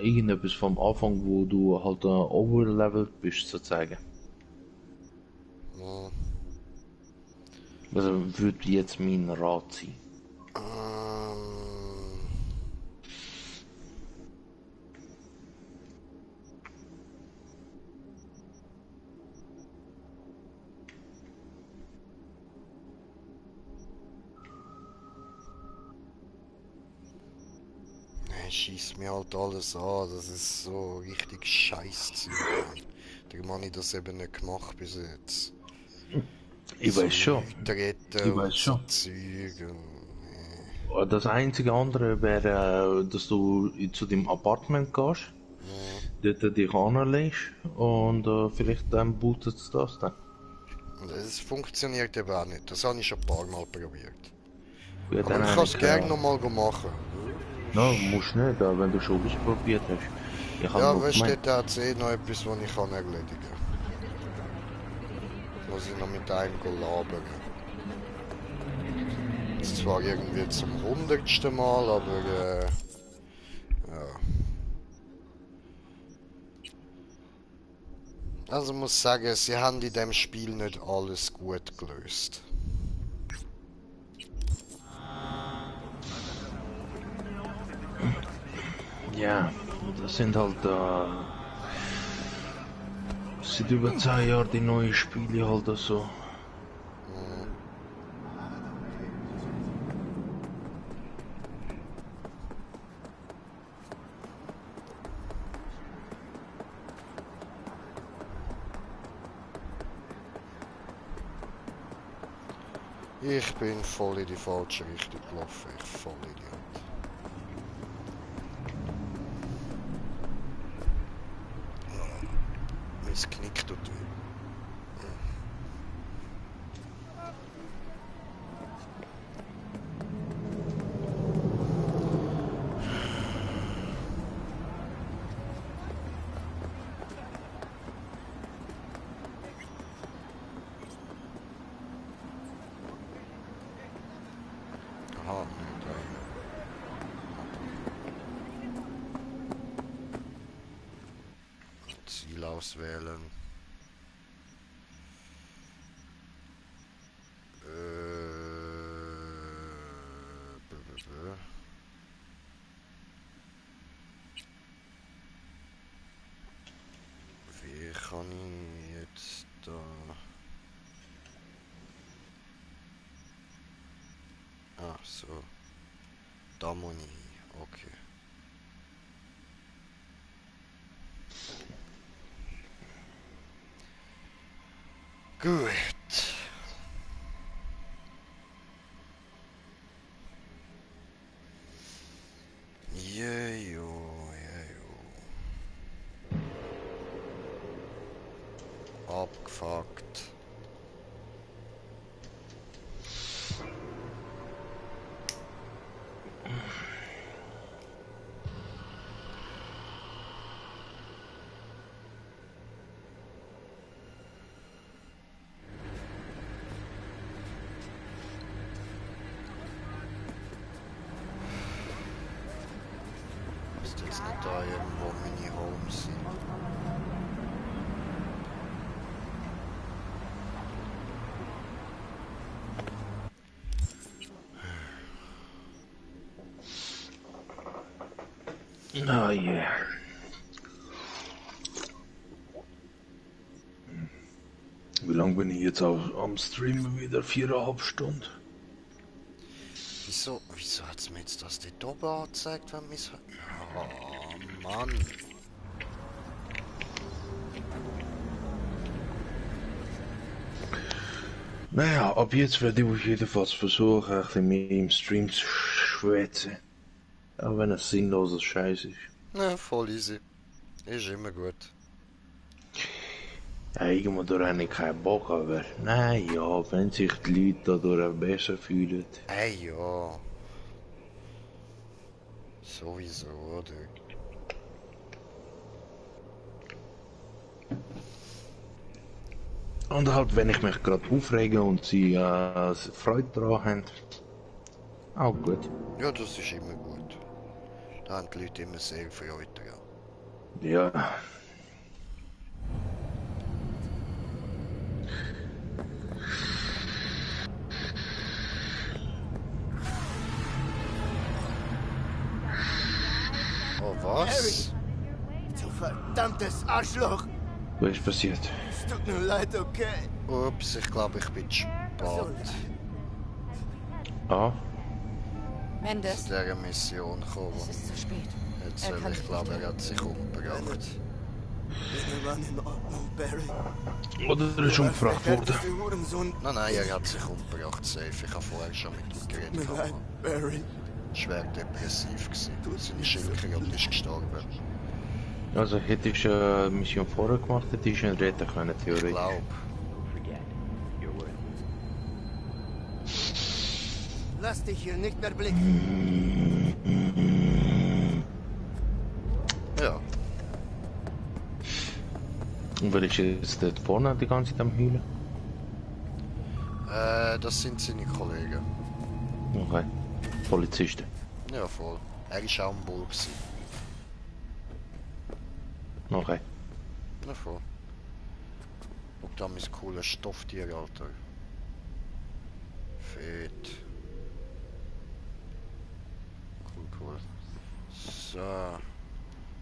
Irgendetwas vom Anfang, wo du halt overlevelt bist, sozusagen. Ja. Also würde jetzt mein Rat sein. Schießt mir halt alles an, das ist so richtig scheiße. Darum habe ich das eben nicht gemacht bis jetzt. Ich so weiß schon. Leute retten Ich und weiß so schon. Zeug Das einzige andere wäre, dass du zu dem Apartment gehst, dort dich anlegst und vielleicht dann bootet es das dann. und es funktioniert eben auch nicht. Das habe ich schon ein paar Mal probiert. Ja, Aber dann ich kann es gerne nochmal machen. No, musst nicht, wenn du schon ausprobiert hast. Ich habe Ja, nur weißt du, gemeint, dort hat es noch etwas, was ich kann erledigen kann. Muss ich noch mit einem labern. Das ist zwar irgendwie zum 100. Mal, aber ja. Also muss sagen, sie haben in dem Spiel nicht alles gut gelöst. ja, das sind halt seit über 10 Jahren die neuen Spiele halt so. Ich bin voll in die falsche Richtung gelaufen, ich voll Idiot. Mein Knick tut weh. Aha, nee, da. Ziel auswählen. B -b -b. Wie kann ich jetzt da... Ah, so. Da muss ich hin. Okay. Gut. Jejo, jejo. Abgefuckt. Ist jetzt nicht da irgendwo Mini-Homes sind? Ah, yeah. Wie lange bin ich jetzt am Streamen wieder? 4,5 Stunden. Wieso hat es mir jetzt das dort oben angezeigt, wenn mich... Oh, Mann. Naja, ab jetzt werde ich auf jeden Fall versuchen, ein bisschen mehr im Stream zu schwätzen. Auch wenn es sinnloser Scheiß ist. Ja, voll easy. Ist immer gut. Ja, irgendwo habe ich keinen Bock, aber nein, ja, wenn sich die Leute dadurch besser fühlen. Hey, ja. Sowieso, oder? Und halt, wenn ich mich gerade aufrege und sie Freude daran haben, auch gut. Ja, das ist immer gut. Da haben die Leute immer sehr Freude dran. Ja. Was? Du verdammtes Arschloch! Was ist passiert? Es tut mir leid, okay? Ups, ich glaube, ich bin zu spät Ah, Mendes, zu dieser Mission gekommen. es ist zu spät. Jetzt Er soll kann ich sich glaube, nicht er hat sich umgebracht. Dinge waren in Ordnung, Barry. oder er ist umgebracht worden. Der Hurensohn. Nein, er hat sich umgebracht, safe. Ich habe vorher schon mit ihm Tut geredet. mir leid, Barry. Schwer depressiv gewesen. Seine Schildkröte ist gestorben. Also hättest du eine Mission vorher gemacht, hättest du ihn retten können, Ich theoretisch. glaube. Lass dich hier nicht mehr blicken. Ja. Und wer ist jetzt dort vorne die ganze Zeit am Heulen? Das sind seine Kollegen. Okay. Polizisten. Ja, voll. Er war auch am Bull gewesen. Okay. Ja, voll. Guck da, mein cooles Stofftier, Alter. Fett. Cool. So.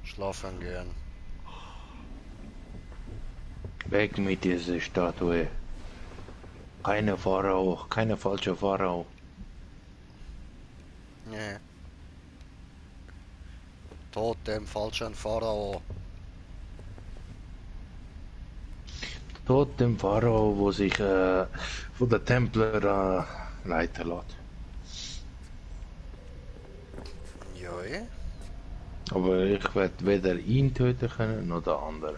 Schlafen gehen. Weg mit dieser Statue. Keine Pharao, keine falsche Pharao. Nee. Tod dem falschen Pharao. Tod dem Pharao, wo sich von der Templer leiten lässt. Ja, eh? Aber ich werde weder ihn töten können noch der andere.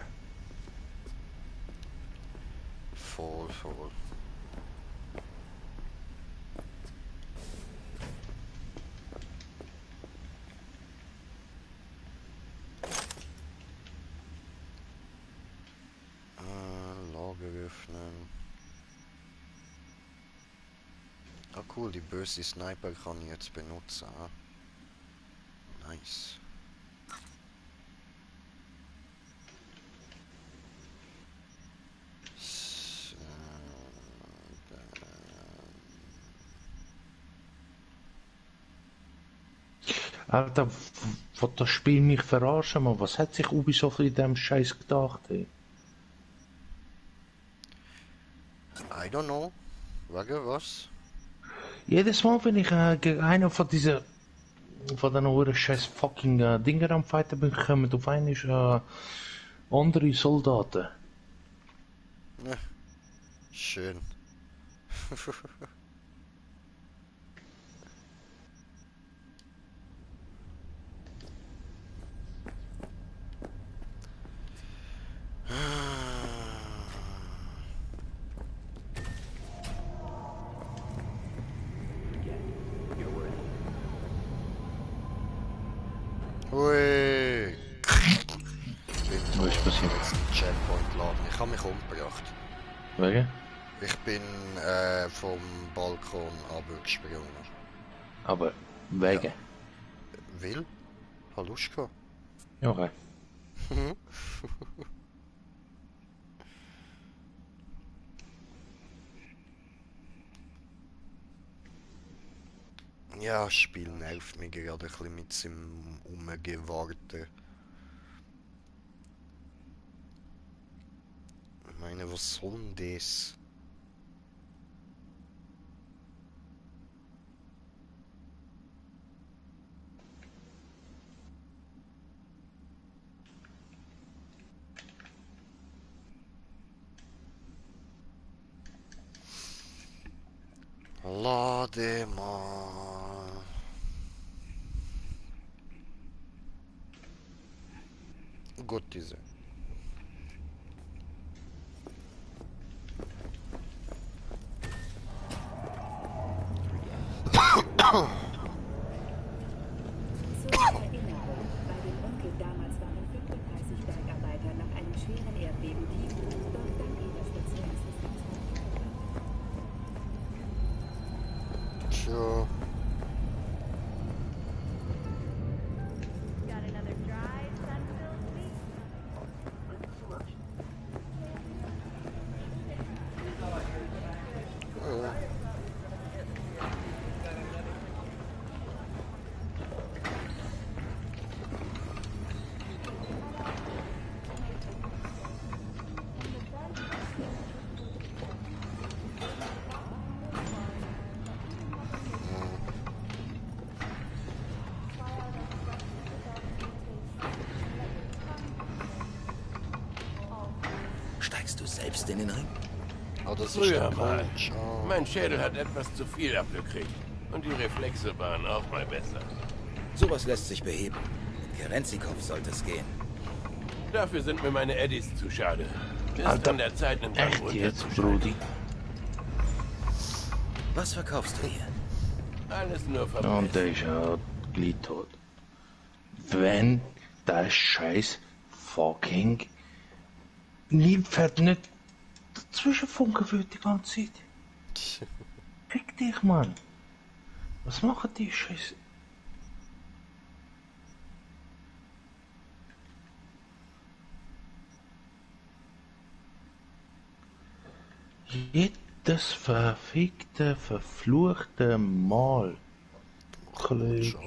Voll. Lager öffnen. Ah cool, die böse Sniper kann ich jetzt benutzen. Ah. Nice. So, Alter, was das Spiel mich verarschen, man. Was hat sich Ubisoft in dem Scheiß gedacht, ey? I don't know. Wegen was? Jedes Mal, wenn ich gegen einen von diesen scheiß fucking Dinger am Fighten bin gekommen, auf einen ist andere Soldaten. Ja. Schön. Ui. Was ist passiert? Jetzt einen Checkpoint laden. Ich habe mich umgebracht. Wegen? Ich bin vom Balkon abgesprungen. Aber wegen? Will? Haluschka? Okay. Ja, das Spiel nervt mich gerade ein bisschen mit seinem Umgewarten. Ich meine, was soll denn das? Lade mal. Gut, diese. Zur Erinnerung, bei dem Onkel damals waren 35 Bergarbeiter nach einem schweren Erdbeben tief, doch dank ihrer Spezialassistenz. Sure. selbst in den Ring? Oh, das ist Früher der mal. Coach. Oh. Mein Schädel hat etwas zu viel abgekriegt. Und die Reflexe waren auch mal besser. Sowas lässt sich beheben. Mit Kerenzikov sollte es gehen. Dafür sind mir meine Eddies zu schade. Ist Alter, an der Zeit, einen Gang echt jetzt, runterzuschalten. Brudi? Was verkaufst du hier? Alles nur Und verbessert. der ist ja gleich tot. Wenn das scheiß fucking Nilpferd nicht dazwischenfunken würde die ganze Zeit. Fick dich, Mann. Was machen die Scheiße? Jedes verfickte, verfluchte Mal. Kollege.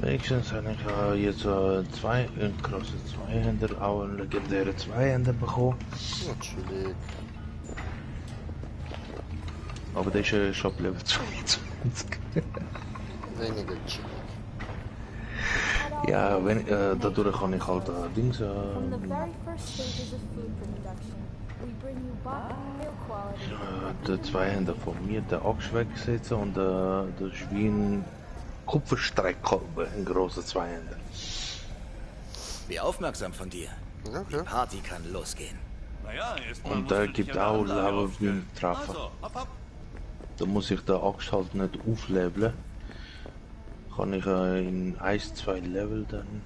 Wenigstens habe ich jetzt einen großen Zweihänder, auch einen legendären Zweihänder bekommen. Natürlich. Aber der ist schon Level 22. Weniger chillig. Ja, wenn, dadurch kann ich halt Dings. From the very first stages of food production, we bring you bottom milk quality. Der Zweihänder von mir, der Axt wegsetzen und der ist wie ein Kupferstreckkolben, ein großer Zweihänder. Wie aufmerksam von dir. Die Party kann losgehen. Naja, Und der gibt auch Lava Beam Treffer. Also, hopp, hopp. Da muss ich der Axt halt nicht aufleveln. Kann ich in 1-2 Level dann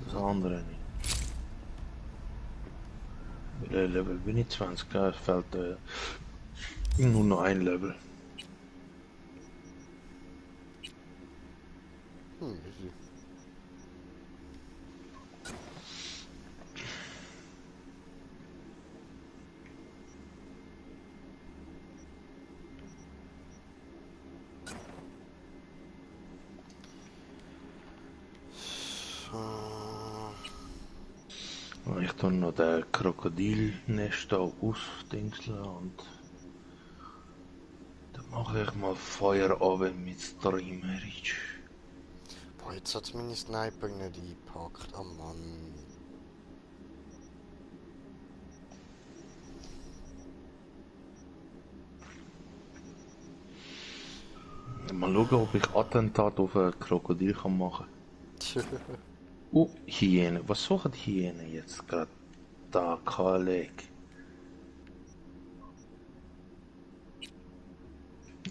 das andere nicht. Welches Level bin ich? 20, es fällt nur noch ein Level. Ich tue noch den Krokodilnest ausdingseln und dann mache ich mal Feierabend mit Streamerich. Boah, jetzt hat meine Sniper nicht eingepackt. Oh Mann. Mal schauen, ob ich Attentat auf ein Krokodil kann machen. Hyäne. Was suchen Hyäne jetzt gerade? Da, Kolleg.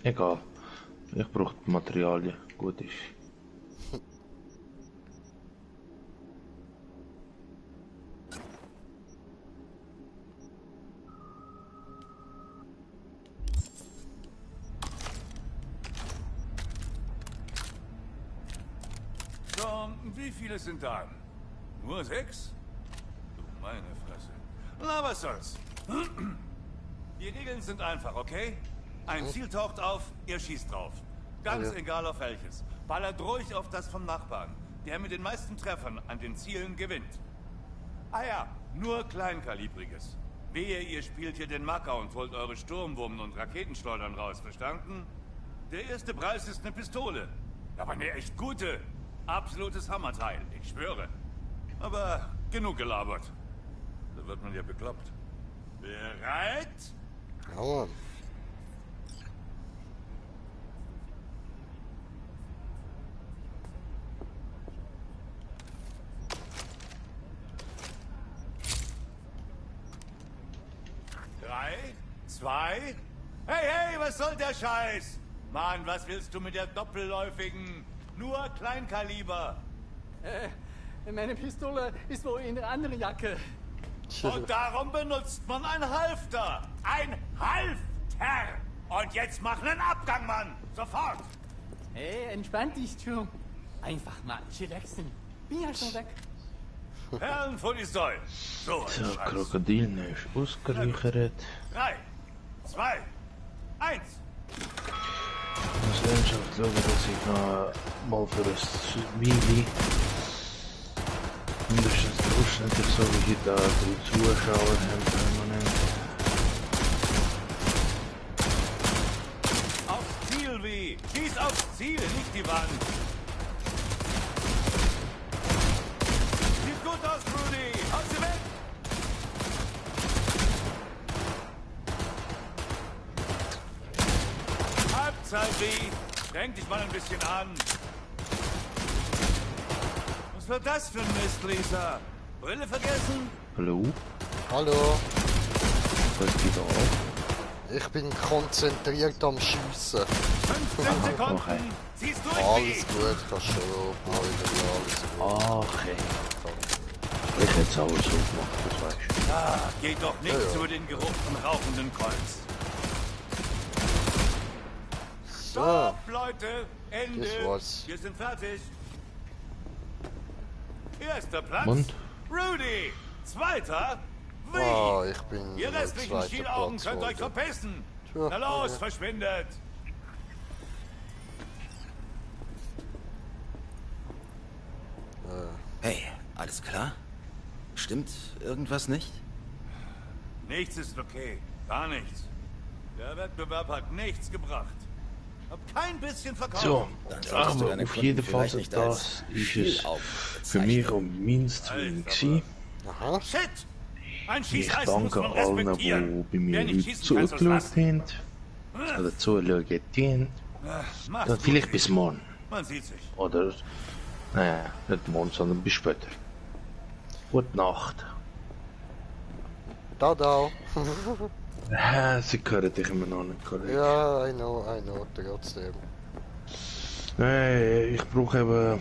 Egal. Ich brauche Materialien. Gut ist. So, wie viele sind da? Nur 6? Du meine Fresse. Na, was soll's. Die Regeln sind einfach, okay? Ein Ziel taucht auf, ihr schießt drauf. Ganz egal auf welches. Ballert ruhig auf das vom Nachbarn. Der mit den meisten Treffern an den Zielen gewinnt. Ah ja, nur Kleinkalibriges. Wehe, ihr spielt hier den Macker und holt eure Sturmwurmen und Raketenschleudern raus, verstanden? Der erste Preis ist eine Pistole. Aber eine echt gute. Absolutes Hammerteil, ich schwöre. Aber genug gelabert. Da wird man ja bekloppt. Bereit? Ja, Mann. Drei, zwei. Hey, was soll der Scheiß? Mann, was willst du mit der doppelläufigen? Nur Kleinkaliber. Meine Pistole ist wohl in der anderen Jacke. Und darum benutzt man ein Halfter. Ein Halfter. Und jetzt mach einen Abgang, Mann. Sofort. Hey, entspann dich, Jung. Einfach mal chillaxen. Bin ja schon weg. Herren Polizei. So, So, Krokodilnest ausgeräuchert. 3, 2, 1. Ich muss ernsthaft schauen, dass ich noch mal für das Mili mindestens durchschnittlich so wie da die Zuschauer haben permanent. Aufs Ziel, wie? Schieß aufs Ziel, nicht die Wand. Mahlzeit, Wie. Streng dich mal ein bisschen an. Was wird das für ein Mist, Lisa? Brille vergessen? Hallo? Hallo. Was geht da auf? Ich bin konzentriert am Schiessen. 15 Sekunden. Zieh's durch, Alles gut, kannst schon mal wieder alles gut. Okay. Ich hätte es auch so gemacht, das weißt du. Ah, geht doch nichts über den Geruch von rauchenden Colts. So. Stopp, Leute! Ende! Das war's. Wir sind fertig. Erster Platz. Und? Rudy. Zweiter. Wie. Ah, ich bin Ihr restlichen zweiter Stielaugen Platz könnt euch geworden. verpissen. Tja, Na los, ja. verschwindet. Hey, alles klar? Stimmt irgendwas nicht? Nichts ist okay. Gar nichts. Der Wettbewerb hat nichts gebracht. Hab kein bisschen verkauft. So, Dann solltest du aber deine auf Kunden jeden Fall vielleicht nicht das als ist es Stielaugen für mich bezeichnen. am Mainstream gewesen. Aha. Shit! Ein Ich Schießeisen muss danke man allen, respektieren. die bei mir Wer nicht heute schießen kann, soll's zugeschaut lassen. haben. Oder zuschauen haben. Mach's Dann gut, vielleicht Wie. bis morgen. Man sieht sich. Oder, naja, nicht morgen, sondern bis später. Gute Nacht. Da. Sie hören dich immer noch nicht korrekt. Ja, I know, trotzdem. Nein, ich brauche eben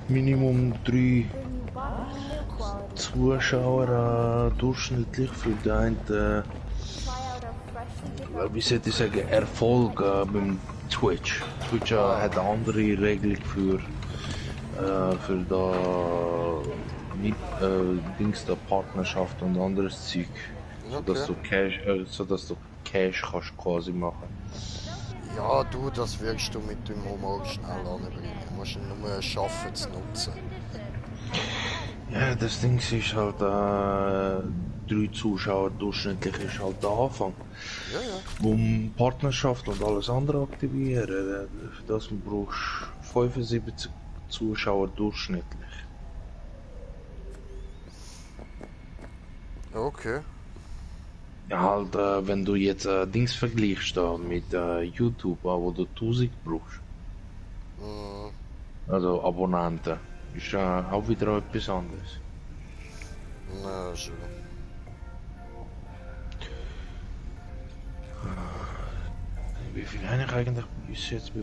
Minimum 3 Bring you bottom milk quality. Zuschauer durchschnittlich für den einen, Try out our freshly developed wie soll ich sagen, Erfolg beim Twitch. Twitch hat eine andere Regelung für da mit Dings der Partnerschaft und anderes Zeug. Sodass du Cash kannst quasi machen. Ja, du, das wirst du mit dem Humor schnell anbringen. Du musst ihn nur schaffen zu nutzen. Ja, das Ding ist halt, 3 Zuschauer durchschnittlich ist halt der Anfang. Ja. Um Partnerschaft und alles andere aktivieren, für das brauchst du 75 Zuschauer durchschnittlich. Okay. Ja, halt, wenn du jetzt Dings vergleichst da mit YouTube, wo du 1000 brauchst, also Abonnenten, ist auch wieder etwas anderes. Na, schon. Wie viel habe ich eigentlich bis jetzt bei